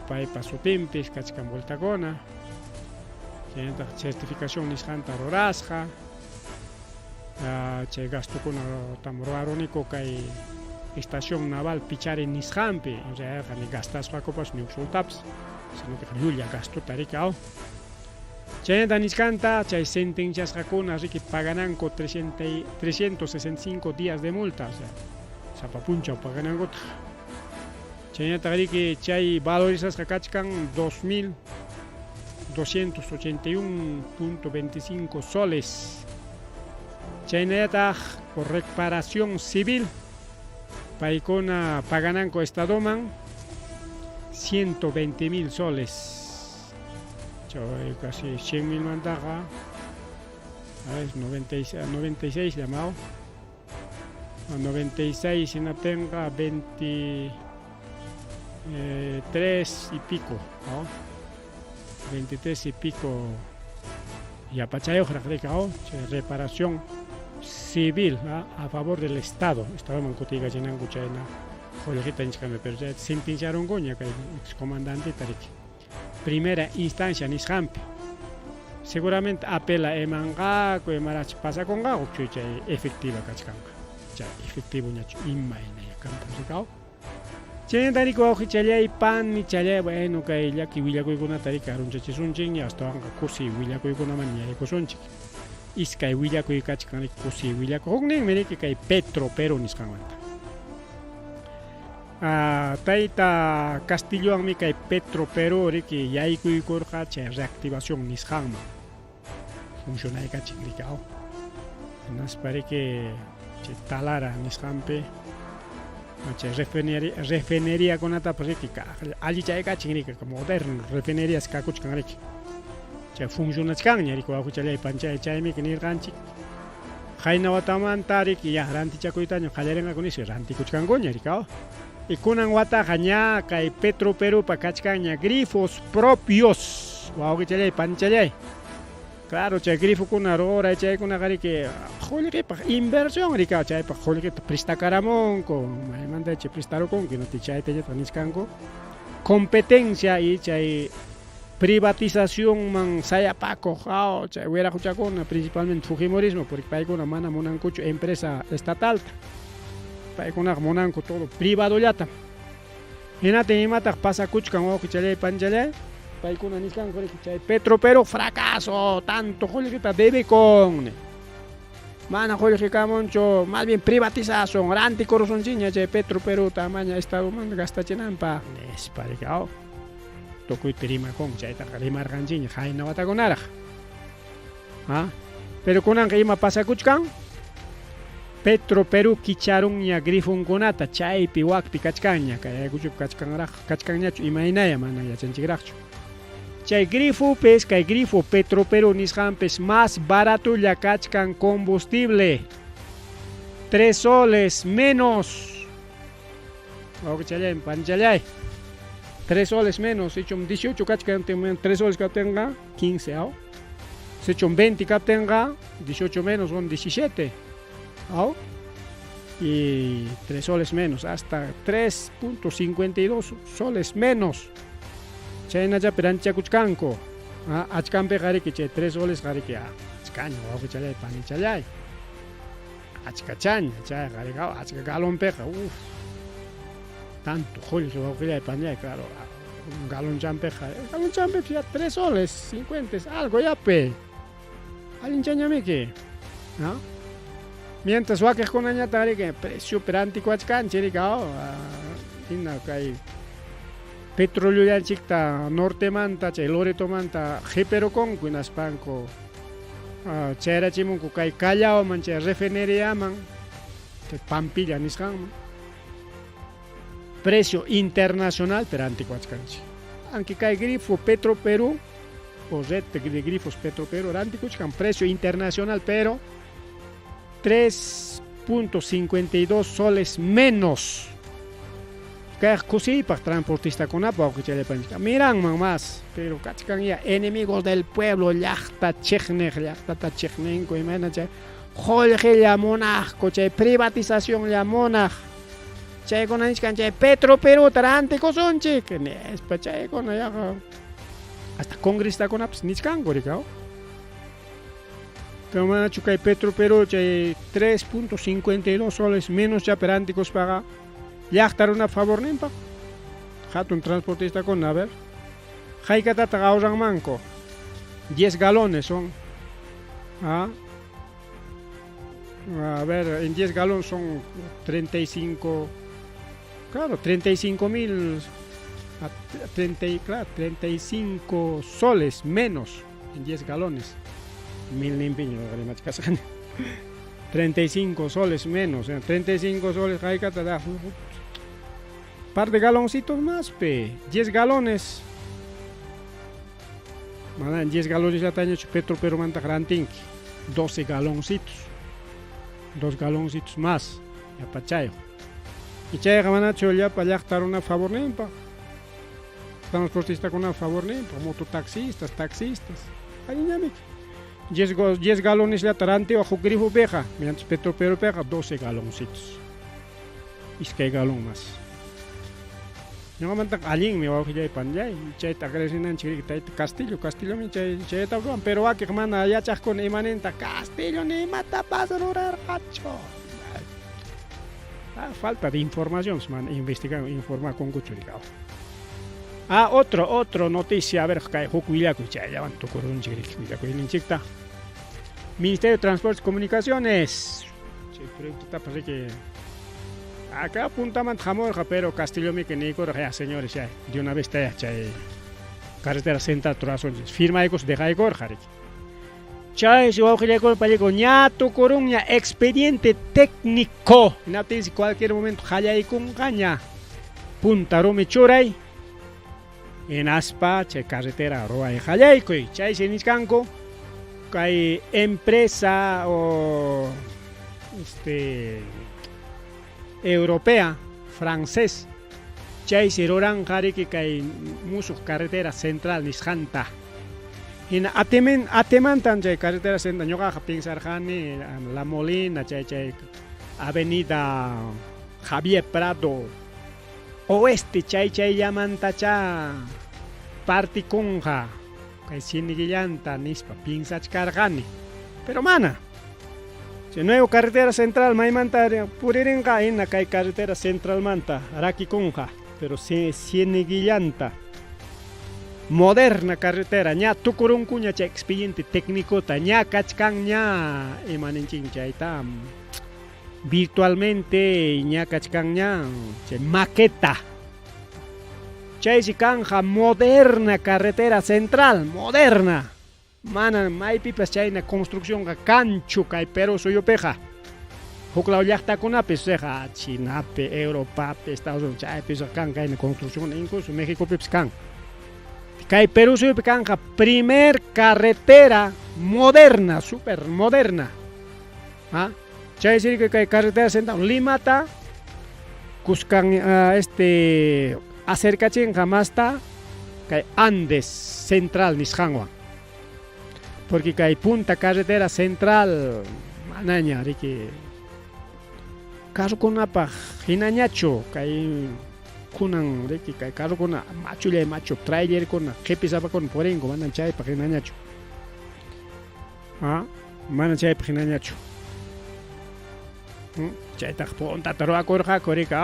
paypa sutinpis kachkan vueltakuna chaynataq certificación nisqanta rurasqa chay gastokunatam ruraruniku kay estación naval Pichari nisqanpi en realidad ni gastasqakupas ni usultapas sino que llulla gastota riki aw chaynata nichkanta chay sentenciasqakuna riki pagananku 365 días de multa o sea sapa punchaw paganankutaq chaynataq riki chay valorizasqa kachkan 2281.25 soles chaynallataq por reparación civil paykuna pagananku estadoman 120 mil soles chay casi 100 mil mantaqa a ver 96 llamado 96 hinaptinqa 23 y pico ¿no? 23 y pico yapachayuqraq riki aw chay reparación civil a favor del Estado Estadoman kutiykachinanku chayna qullqita nichkami pero chayta sentenciarunkuña kay excomandanteta riki primera instancia nisqanpi seguramente apela imanqaku imaraqchu pasakunqaku chay chay efectiva kachkanqa chay efectivo ñachu imayna kanpas riki aw chaynata riki wawqichallay panichallay bueno kay llaki willakuykunata riki arunchachisunchikña astawanqa kusi willakuykunaman yaykusunchik. Iskay willakuy kachkan riki kusiy willakuy. Hukninmi riki kay Petro Perú nisqanmanta. Tayta Castillowanmi kay Petro Perú riki yaykuykurqa chay reactivación nisqanman. Funcionaykachin riki aw. Hinaspa riki chay Talara nisqanpi chay refineriakunatapas riki allichaykachin riki moderno refinerías kakuchkan riki. Chay funcionachkanña riki wawqichalay panchay chaymi nirqanchik. Qayna watamanta riki ya rantichakuytaña qallarinqaku nispa rantikuchkankuña riki aw. Y kunan wataqa ña kay Petro Perúpa kachkanña grifos propios wawqichalay panchalay. Claro, chay grifokuna ruray chaykunaqa riki qullqipaq inversión riki chaypaq qullqita prestakaramunku maymanta chay prestarukunku hinaptin chaytañataq nichkanku competencia y chay privatizacionman sayapakuq aw chay wiraquchakuna principalmente fujimorismo porque paykuna mana munankuchu empresa estatalta paykunaqa munanku todo privadollatam. Hinaptin imataq pasakuchkan wawqichalay panchalay paykuna nichkanku riki chay Petro Perú fracaso tanto qullqita debekun mana qullqi kamunchu más bien privatizasun rantikurusunchikña chay Petro Perúta amaña estadomanta gastachinanpaq nispa riki aw tukuyta rimakun chaytaqa rimarqanchikña qayna watakunaraq. Ah, pero kunanqa ima pasakuchkan? Petro Perú kicharunña grifonkunata chaypi wakpi kachkanña kay Ayacuchopi kachkanraq kachkanñachu imaynaya mana yachanchikraqchu. Chay grifopis kay grifo Petro Perú nisqanpis más baratolla kachkan combustible. 3 soles menos. Wawqichalay, panchalay. 3 soles menos, sichum 18 kachkan 3 soles kaptinqa 15 aw. Sichum 20 kaptinqa 18 menos son 17. Aw. Y 3 soles menos, hasta 3.52 soles menos. Chaynachapi rantichakuchkanku. Achkanpiqa riki chay 3 soles riki achkaña wawqichalay, panichalay. Achkachaña chayqa riki achka galonpiqa uf. Tanto qullqi wawqillay panillay claro galonchanpiqa galonchanpipas ya 3 soles 50 algo yapi. Allinchañamiki. ¿No? Mientras wakiqkunañataq riki preciopi rantikuwachkanchik riki hina kay petroleollanchikta nortemanta chay Loretomanta qipirukunku hinaspanku chayarachimunku kay Callaoman chay refineriaman chay Pampilla nisqanman precio internacional pero rantikuwachkanchik. Aunque kay grifo Petro Perú o red de grifos Petro Perú rantikuchkan precio internacional pero 3.52 soles menos. Kay kusiypaq transportistakunapaq wawqichallaypanchik miranman más, pero kachkan ya enemigos del pueblo llaqta chiqniq llaqtata chiqninku imayna chay qullqilla munaqku chay privatizacionlla munaq chaykuna nichkan chay Petro Perúta rantikusunchik nispa chaykuna yaqa hasta congresistakunapas nichkanku riki. Pero manachu kay Petro Perú chay 3.52 soles menos chapi rantikuspaqa llaqta runap favorninpaq hatun transportistakuna a ver haykatataq ahorranmanku 10 galones son a ver en 10 galones son 35 claro 35 mil 30, claro, 35 soles menos en 10 galones mil limpiño rimachkasqani 35 soles menos, 35 soles haykata da par de galoncitos más pe 10 galones mana 10 galones llatañachu Petro Perumanta rantinki 12 galoncitos 2 galoncitos más yapachayo y chayqa manachu llapa llaqta runa favorninpaq transportistakuna favorninpaq mototaxistas taxistas allinñamiki 10 galones llata rantiwaq huk grifopiqa mientras Petro Perúpiqa 12 galoncitos iskay galón más. Ñuqamantaqa allinmi wawqillay panillay chayta agradecinanchik riki tayta Castillo Castillomi chay chayta ruwan pero wakiq mana yachaqkuna imaninta Castillo ni imatapas rurarqachu. Falta de información mana investigan informakunkuchu riki. Ah, otro noticia, a ver, kay huk willakuy chayllawan tukurunchik riki willakuyninchikta. Ministerio de Transportes y Comunicaciones. Chay proyectotapas riki acá puntamanta hamurqa, pero Castillomi niykurqa, ya señores, ya de una vez ya chay carretera central rurasunchis. Firmaykus dejaykurqa riki. Chaysi wawqillaykuna payllaykuna ña tukurunña expediente técnico. Hinaptinsi cualquier momento qallaykunqaña punta rumi churay hinaspa chay carretera ruway qallaykuy. Chaysi nichkanku kay empresa o este europea francés chaysi ruranqa riki kay musuq carretera central nisqanta. Hina atimen atimantan chay carretera central ñuqaqa pensarqani La Molina chay chay avenida Javier Prado oeste chay chayllamantachá partikunqa kay Cieneguillanta nispa piensachkarqani, pero mana. Chay nuevo carretera central maymanta puririnqa hina kay carretera centralmanta rakikunqa, pero Cieneguillanta moderna carretera ña tukurunkuña chay expediente técnicota ña kachkanña ima ninchikmi chayta virtualmente ña kachkanña chay maqueta. Chaysi kanja moderna carretera central, moderna. Mana maypipas chayna construccionqa kanchu kay Perú suyupiqa. Huklaw llaqtakunapis riqa Chinapi, Europapi, Estados Unidos chaypis kan kayna construcción, incluso Mexicopipis kan. Kay Perú suyupi kanja primer carretera moderna, super moderna. ¿Ah? Chaysi kay carretera central Limata kuskan este acerkachinqa masta kay Andes Central nisqanwan. Porque kay punta carretera central manaña riki carrokunapaq hinañachu kay kunan riki kay carrokuna machullay machu trailerkuna qhipisapakuna purinku manan chaypaq hinañachu. Ah, mana chaypaq hinañachu. Chaytaq puntata ruwakurqaku riki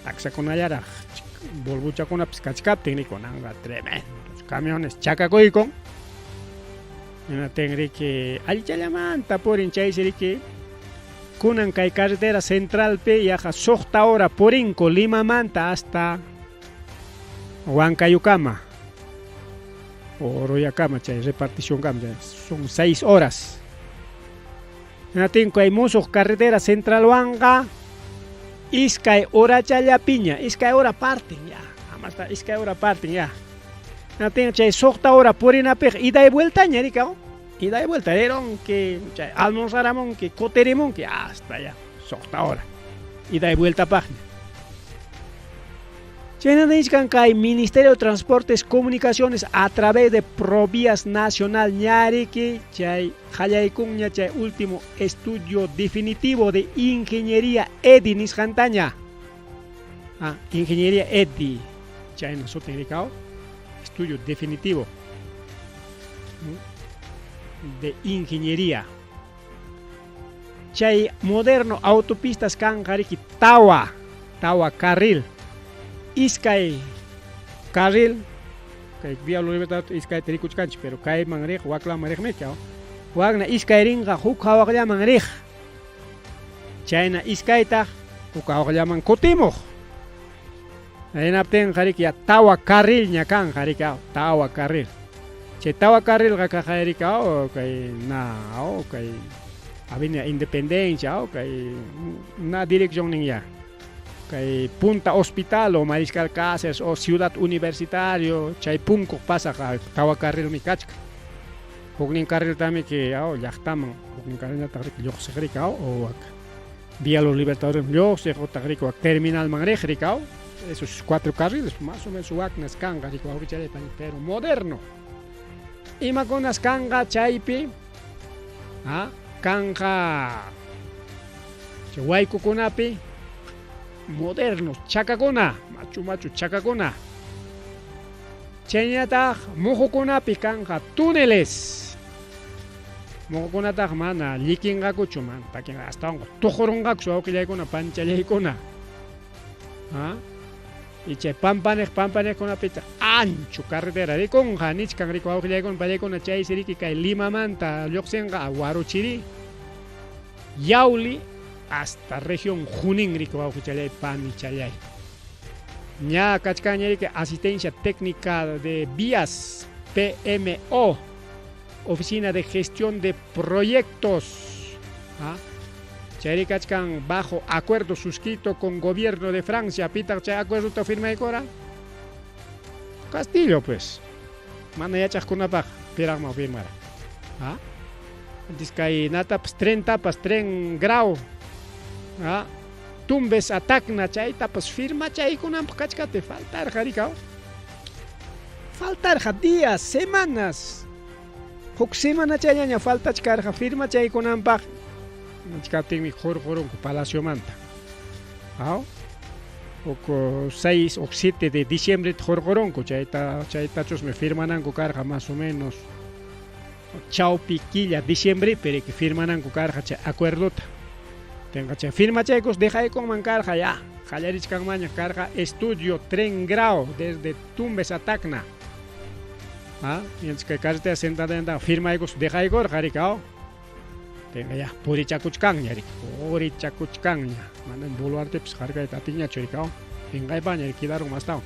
taksakunallaraq Volvochakunapis kachkaptin riki kunanqa tremendos camiones chakakuykun. Hinaptin riki allichallamanta purin chaysi riki kunan kay carretera centralpi yaqa suqta hora purinku Limamanta hasta Huancayukama o Royakama chay reparticionkama son 6 horas. Hinaptin kay musuq carretera centralwanqa iskay horachallapiña, iskay hora parten ya, amasta iskay hora parten ya. Hinaptin chay suqta hora purinapiqa ida y vueltaña riki, ida y vuelta rironki, chay almorzaramunki, kutirimunki hasta ya suqta hora ida y vueltapaqña. Chayna nichkan kay Ministerio de Transportes Comunicaciones a través de Provías Nacional ñariki chay qallaykunña chay último estudio definitivo de ingeniería EDI nisqantaña. Ah, ingeniería EDI chayna sutin rikao, estudio definitivo de ingeniería. Chay moderno autopistas kanqa riki tawa carril, iskay carril, kay Vía Libertad iskayta rikuchkanchik, pero kayman riq waklaman riqmi wakna iskay rinqa huk hawaqllaman riq, chayna iskaytaq huk hawaqllaman kutimuq. Hinaptinqa riki ya tawa carrilña kanqa riki tawa carril. Chay tawa carrilqa kaqa riki kay na kay Avenida Independencia kay na dirección nin ya. Kay Punta Hospital o Mariscal Cáceres o Ciudad Universitario chay punkuq pasaq tawa carrilmi kachka. Huknin carriltami que llaqtaman, huknin carrilñataq riki lluqsiq riki o wak Vía Los Libertadores lluqsiq utaq riki wak terminalman riq riki esos 4 carriles más o menos waknas kanqa riki wawqichallaypa, pero moderno. Imakunas kanqa chaypi kanqa chay waykukunapi modernos chakakuna, machu machu chakakuna. Chaynataq muhukunapi kanqa túneles. Muhukunataq mana llikinqakuchu, mana pakinqa astawan tuqurunqaku wawqillaykuna panchallaykuna. Y chay pampaneq pampaneqkunapitaq ancho carretera rikunqa nichkan riku wawqillaykuna pallaykuna chaysi riki kay Limamanta lluqsinqa Huarochirí Yauli hasta región Junín riki wawqichallay panichallay. Ña kachkanña riki asistencia técnica de vías PMO, Oficina de Gestión de Proyectos. ¿Ah? Chayri kachkan bajo acuerdo suscrito con gobierno de Francia. Pitaq chay acuerdo firmaykura? Castillo pues. Mana yachaqkunapaq piraqman firmara. ¿Ah? Antes kay natapas tren tapas tren grau. ¿Ah? Tumbes a Tacna chaytapas firma chaykunanpaq kachkate faltarqa rikaw. Faltarqa días, semanas. Huk semana chayllaña faltachkarqa firma chaykunanpaq. Chkaptinmi qurqurunku palaciomanta. Aw? Huk 6 o 7 de diciembre qurqurunku chayta chaytachusmi firmananku karqa más o menos chawpi killa diciembre pero que firmananku karqa chay acuerdota. Tenga chay firma chaykus dejaykunman karqa ya. Qallarichkanmaña karqa estudio tren grau desde Tumbes a Tacna. Ah, mientras que carretera sentada firmaykus dejaykurqa rikaw. Tenga ya purichakuchkanña riki, purichakuchkanña. Manam Boluartepis harkayta atinñachu rikaw. Pinqaypaña quedaron mastawan.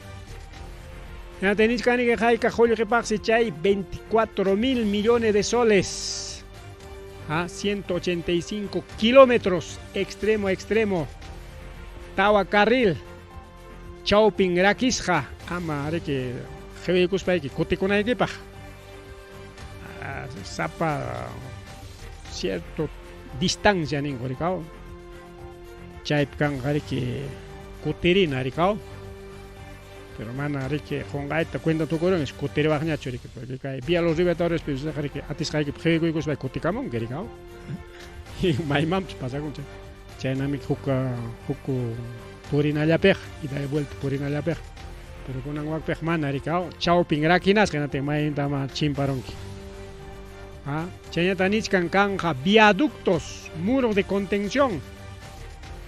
Ya tenichkani que hayka qullqipaqsi chay 24 mil millones de soles. A 185 kilómetros extremo a extremo. Tawa carril. Chawpin rakisqa ama riki qhiwiykuspayki kutikunaykipaq. Sapa cierto distancia ninku rikaw. Chaypi kanqa riki kutirina rikaw. Pero mana riki qunqayta cuenta tukurun es kutiriwaqñachu riki porque kay Vía Los Libertadores riki atisqaykipi qhiwikuykuspa kutikamunki rikaw. Maymanpas pasakun chay. Chaynami huk huk purinallapiqa ida y vuelta purinallapiqa. Pero kunan wakpiqa mana rikaw chawpin rakinasqa hinaptin maymantama chimparunki. Ah, chaynata nichkan kanqa viaductos, muro de contención.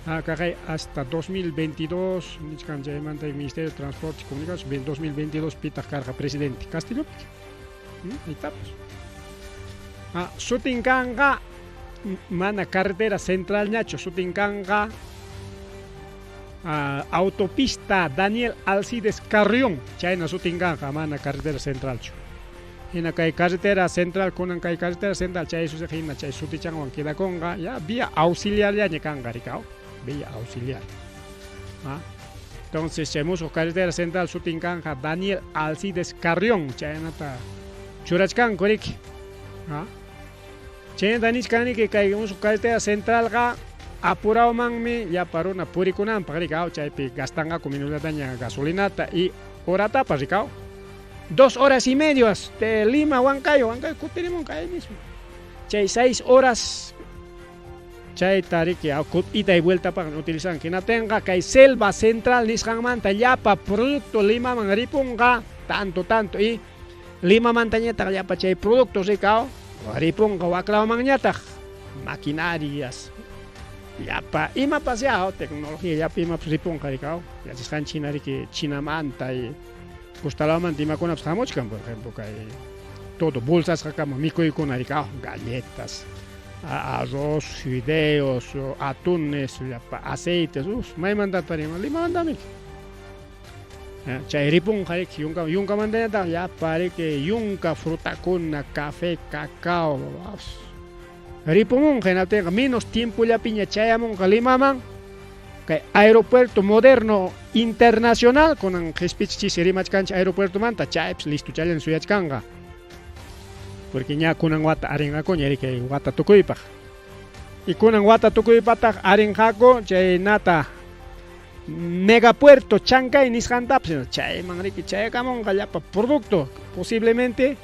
Ah, kaqay hasta 2022 nichkan chaymanta el Ministerio de Transporte y Comunicaciones 2022 pitaq karqa presidente Castillo. Ahí está pues. Ah, sutin kanqa mana carretera central ñachu sutin kanqa autopista Daniel Alcides Carrión chayna sutin kanqa mana carretera centralchu. Hina kay carretera central kunan kay carretera central chay susiq hina chay sutichanwan quedakunqa ya vía auxiliarllaña kanqa rikaw vía auxiliar. Ah, entonces chay musuq carretera central sutin kanqa Daniel Alcides Carrión chaynata churachkanku riki. Ah, chaynata nichkaniki kay musuq carretera centralqa apurawmanmi llapa runa purikunanpaq rikaw chaypi gastanqaku minutataña gasolinata y horatapas rikaw. 2 horas y media de Lima, Huancayo, Huancayo kutirimunqa ahí mismo. Chay 6 horas chayta riki ida y vuelta paq utilizan hinaptinqa kay selva central nisqanmanta llapa producto Limaman ripunqa tanto tanto y Limamantañataq llapa chay productos rikaw ripunqa waklawmanñataq maquinarias llapa imapas ya tecnología llapa imapas ripunqa rikaw yachasqanchik hina riki Chinamanta y Costalawmanta imakunapas hamuchkan, por ejemplo, kay todo bolsasqakama mikuykuna rikaw, galletas, arroz, fideos, atunes, llapa aceites, uf, maymantataq riman, Limamantami. Chay ripunqa riki yunka yunkamantañataq llapa riki yunka frutakuna, café, cacao, ripumunqa hinaptinqa menos tiempollapiña chayamunqa Limaman kay aeropuerto moderno internacional kunan qispichis rimachkanchik aeropuertomanta chaypis listo challan suyachkanqa porque ña kunan wata arinqakuña riki wata tukuypaq y kunan wata tukuypataq arinqaku chaynata megapuerto Chancay nisqantapas chayman riki chayakamunqa llapa producto posiblemente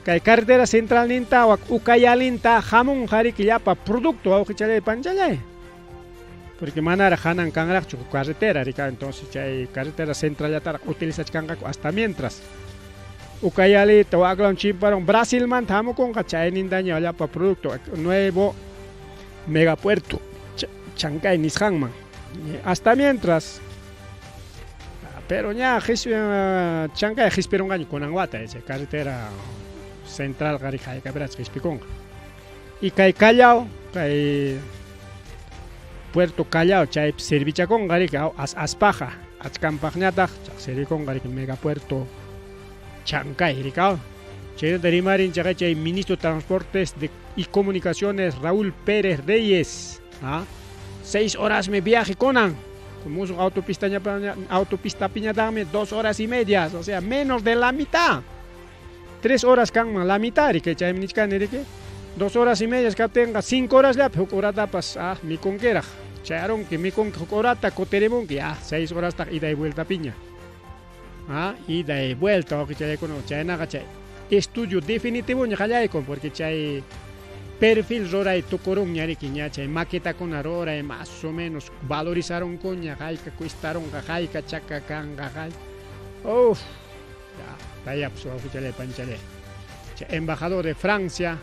kay carretera centralninta wak Ucayalinta hamunqa riki llapa producto wawqichalay panchalay porque manaraq hanan kanraqchu carretera rika entonces chay carretera centrallataraq utilizachkanqaku hasta mientras Ucayalita waklawan chimparon Brasilmanta hamukunqa chaynintaña llapa producto nuevo megapuerto Chancay nisqanman hasta mientras Pero ña Chancay qispirunqaña kunan wata chay carretera central qari haykapirach qispikunqa. Y kay Callao, kay Puerto Callao chaypi servichakunqa riki as aspaqa achkanpaqñataq servikunqa riki megapuerto Chancay riki Chaynata rimarin chaqay chay ministro de Transportes y Comunicaciones Raúl Pérez Reyes. ¿Ah? 6 horasmi viaje kunan. Musuq autopistapiñataqmi 2 horas y media, o sea, menos de la mitad. 3 horas kanman la mitad, riki, chaymi nichkani, riki. 2 horas y media kaptinqa 5 horasllapi huk horatapas mikunkiraq. Chayarunki, mikunki huk horata, kutirimunki, ya, 6 horastaq ida y vuelta piña. Ida y vuelta, wawqichallaykuna, chaynaqa chay estudio definitivoña qallaykun, porque chay perfil ruray tukurunña riki ña chay maquetakuna ruray más o menos valorizarunkuña hayka cuestarunqa hayka chaka kanqa hay. Uf, ya, tayapus wawqichallay panchallay. Chay embajador de Francia,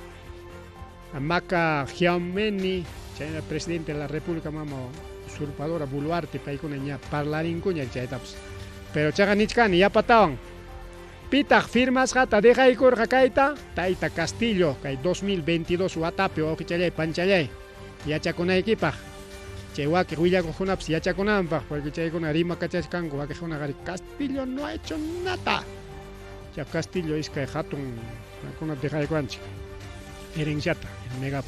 Maca Giameni, chay presidente de la República mama usurpadora Boluarte paykuna ña parlarinkuña chaytapas. Pero chaqa nichkani yapatawan. Pitaq firmasqata dejaykurqa kayta Tayta Castillo kay 2022 watapi wawqichallay panchallay yachakunaykipaq chay wakiq willakuqkunapas yachakunanpaq porque chaykuna rimakachachkanku wakiqkuna qari Castillo no ha hecho nada. Chay Castillo iskay hatun kuna dejaykuanchik herenciata mega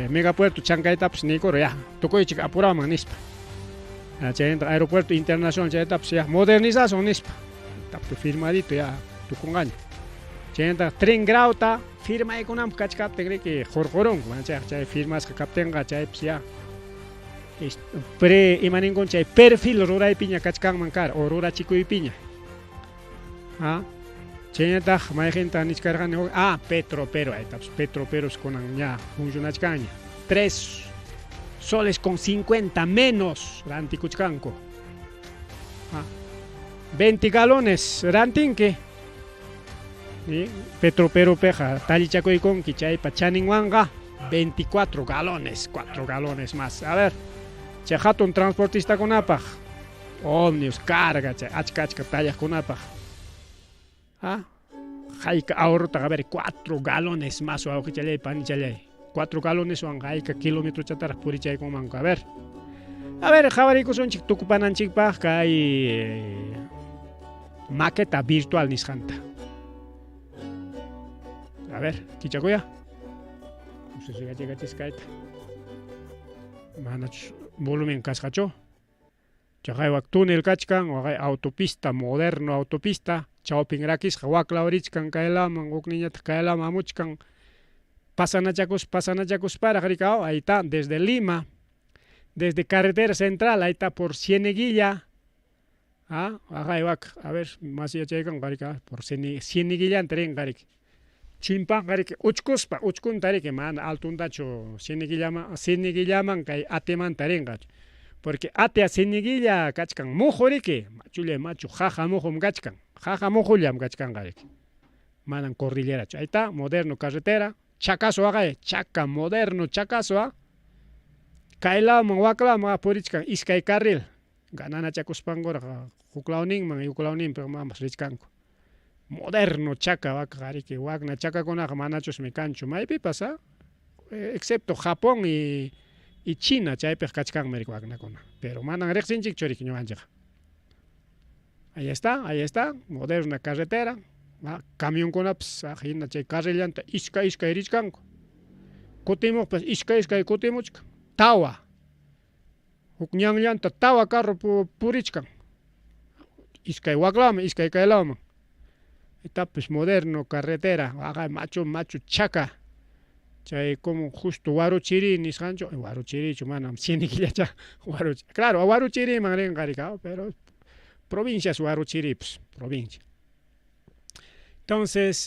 megapuerto Chancaytapas niykuru ya tukuychik apuraman nispa. Chaynata aeropuerto internacional chaytapas ya modernización nispa. Tapi firmadito ya tukunqaña. Chaynata tren grauta firmaykunanpaq kachkaptin riki hurqurunku mana chayqa chay firmasqa kaptinqa chaypas ya pre imaninkun chay perfil ruraypiña kachkanman kara o rurachikuypiña. Chaynataq mayqinta nichkarqani Petro Pero aytapas Petro Perus kunan ña funcionachkanña. 3 soles con 50 menos rantikuchkanku. 20 galones rantinki. Petro Perupiqa tallichakuykunki chaypa chaninwanqa 24 galones, 4 galones más. A ver, chay hatun transportistakunapaq ómnibus carga chay achka achka tallaqkunapaq. Hayka ahorrotaq a ver 4 galones más wawqichallay panichallay. 4 galones wanqa hayka kilometrochataraq purichaykunmanku. A ver. A ver, qhawarikusunchik tukupananchikpaq kay maqueta virtual nisqanta. A ver, kichakuya. Kayta. Manach volumen kasqachu. Chaqay wak túnel kachkan, waqay autopista, moderno autopista, chawpin rakisqa waklaw richkan kaylaman, hukniñataq kaylaman amuchkan. Pasanachakusparaq rikaw, ahí está, desde Lima, desde carretera central, ahí está por Cieneguilla. Waqay wak, a ver, más yachaykan qarika, por Cieneguillanta rin qarik. Chimpan qariki uchkuspa, uchkunta riki, mana altuntachu Cieneguillaman kay Atemanta rinqachu. Porque Ate a Cieneguilla kachkan muhu riki, machulla machu jaja muhum kachkan, jaja muhullam kachkan qariki. Manan cordillerachu. Ahí está, moderno carretera, Chacazo waqay, chaca moderno chacazo, Kaylaman waklaman purichkan iskay carril. Gananachakuspankuraq huklawninman huklawninpi mamas richkanku. Moderno chaca wak qariki, wakna chacakunaqa manachusmi kanchu maypipas, excepto Japón y China chaypiq kachkanmi riki waknakuna. Pero manan riqsinchikchu riki ñuqanchikqa. Ahí está, moderna carretera. Camionkunapas hina chay carrillanta iskay iskay richkanku. Kutimuqpas iskay iskay kutimuchkan. Tawa. Huk ñanllanta tawa carro purichkan. Iskay waklaman, iskay kaylaman. Etapis moderno carretera, waqay machu machu chaca. Chay como justo Huarochirí nisqanchu, Huarochirichu manam Cieneguillacha, Huarochi. Claro, a Huarochiriman rin qarika, pero provincias Huarochirí, pues, provincia. Entonces,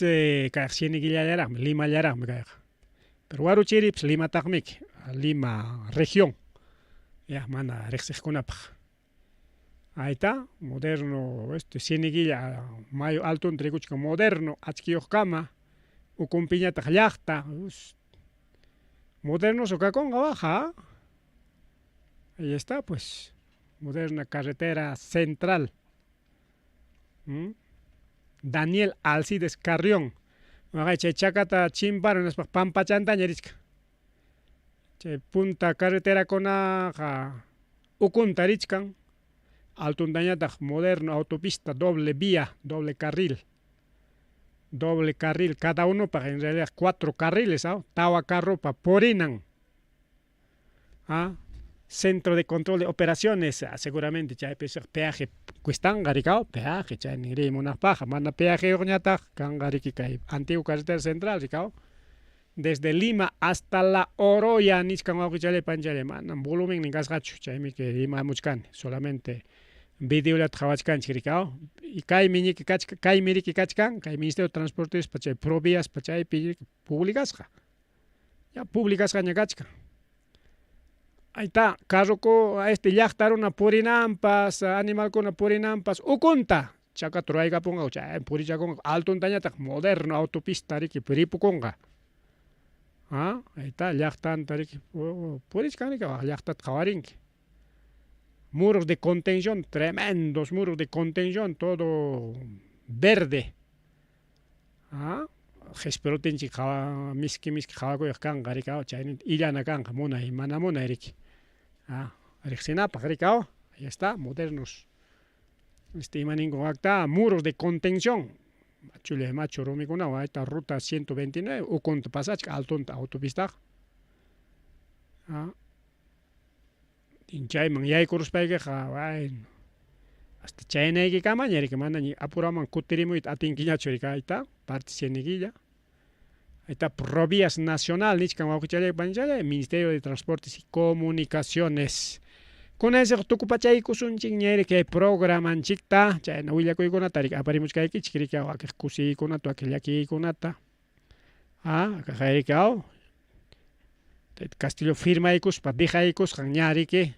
kayqa Cieneguillallaraqmi, Limallaraqmi kayqa. Pero Huarochirí, pues, Limataqmiki, Lima región. Ya, mana riqsiqkunapaq. Ahí está, moderno, Cieneguilla, mayo altunta rikuchkan moderno, achkiyuqkama, ukunpiñataq llaqta. Modernoso kakunqa waja. Ahí está, pues, moderna carretera central. Daniel Alcides Carrión. Waqay chay chakata chimparu hinaspa pampachantaña richkan. Chay punta carreterakunaqa ukunta richkan, altuntañataq moderno autopista doble vía, doble carril. Doble carril cada unopaq en realidad cuatro carriles, ¿ah? Tawa carropa purinan. ¿Ah? Centro de control de operaciones, ah, seguramente chaypi peaje cuestanqa rikaw, peaje chay ninri munaqpaqqa, mana peajeyuqñataq kanqa riki kay antiguo carretera central rikaw. Desde Lima hasta La Oroya nichkan wawqichalay panichalay, manam volumennin kasqachu, chaymi kay rimamuchkani, solamente videollata qhawachkanchik rikaw. Y kaymi ñiki kachkan, kaymi riki kachkan, kay Ministerio de Transportespa chay Proviaspa chaypi publicasqa. Ya publicasqaña kachkan. Ahí está, carroku este llaqta runa purinanpas, animalkuna purinanpas, ukunta chakata ruraykapunqaku, chay purichakunqa, altuntañataq moderno autopista riki ripukunqa. Ah, ahí está, llaqtanta riki purichkan riki, llaqtata qhawarinki. Muros de contención, tremendos muros de contención, todo verde. Ah, qhispirutinchik qhawa miski miski qhawakuyaq kanqa riki chayninta illana kanqa munay mana munay riki. Ah, riqsinapaq riki ahí está, modernos. Este imaninku akta muros de contención. Machulla machu rumikunawan ahí está ruta 129 ukunta pasachka altunta autopistaqa. Ah. Chayman yaykuruspaykiqa bueno hasta chayanaykikamaña riki manaña apuraman kutirimuyta atinkiñachu riki ahí está parte Cieneguilla. Ahí está Provías Nacional nichkan wawqichalay panichalay Ministerio de Transportes y Comunicaciones. Kunansiqa tukupachaykusunchikña riki kay programanchikta chayna willakuykunata riki aparimuchkaykichik riki wakiq kusiykunata wakiq llakiykunata. Ah, riki Castillo firmaykuspa dejaykusqan ña riki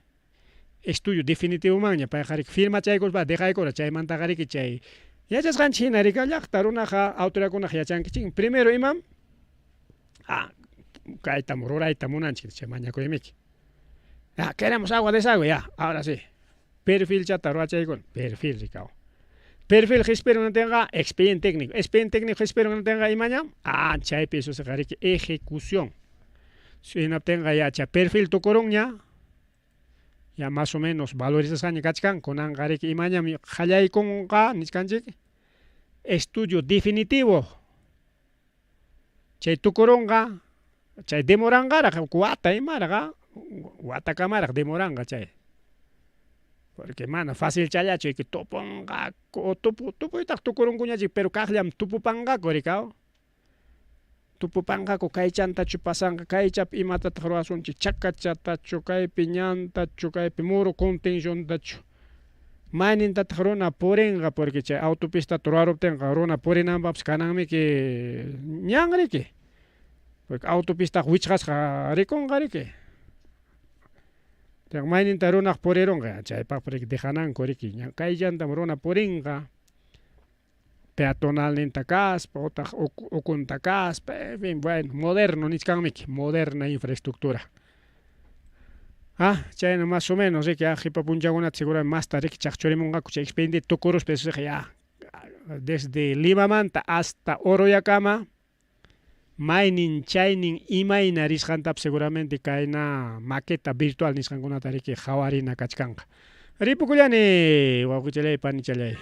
estudio definitivomanña payqa riki firmachaykuspa dejaykura chaymantaqa riki chay yachasqanchik hina riki llaqta runaqa autoridadkunaqa yachankichik primero imam ah kaytam rurayta munanchik chay mañakuymiki. Ya, queremos agua desagüe, ya, ahora sí. Perfil chata ruwachaykuna, perfil rikaw. Perfil qispirunaptinqa expediente técnico, expediente técnico qispirunaptinqa imaña? Ah, chaypi eso se riki ejecución. Hinaptinqa ya chay perfil tukurunña, ya más o menos valorizasqaña kachkan, kunanqa riki imañam qallaykunqa nichkanchik estudio definitivo. Chay tukurunqa, chay demoranqaraq wata imaraq, watakamaraq demoranqa chay. Porque mana fácil challachu que tupunqaku tupu tupuytaq tukurunkuñachik pero kaqllam tupupanqaku rikaw. Tupupanqaku kaychantachu pasanqa kaychapi imatataq ruwasunchik chakachatachu kaypi ñantachu kaypi muro contenciontachu. Maynintataq runa purinqa porque chay autopistata ruwaruptinqa runa purinanpaqpas kananmiki ñan riki. Porque autopistaqa wichqasqa rikunqa riki. Mayninta runaq purirunqa chaypaq riki dejananku riki ñan kayllantam runa purinqa peatonalninta kaspa utaq ukunta kaspa en fin bueno moderno nichkanmiki moderna infraestructura. Ah, chayna más o menos riki qipa punchawkunata seguramente masta riki chaqchurimunqaku chay expediente tukuruspa eso ya desde Limamanta hasta Oroyakama maynin chaynin imayna risqantapas seguramente kayna maqueta virtual nisqankunata riki qhawarina kachkanqa. Ripukullani wawqichalay panichalay.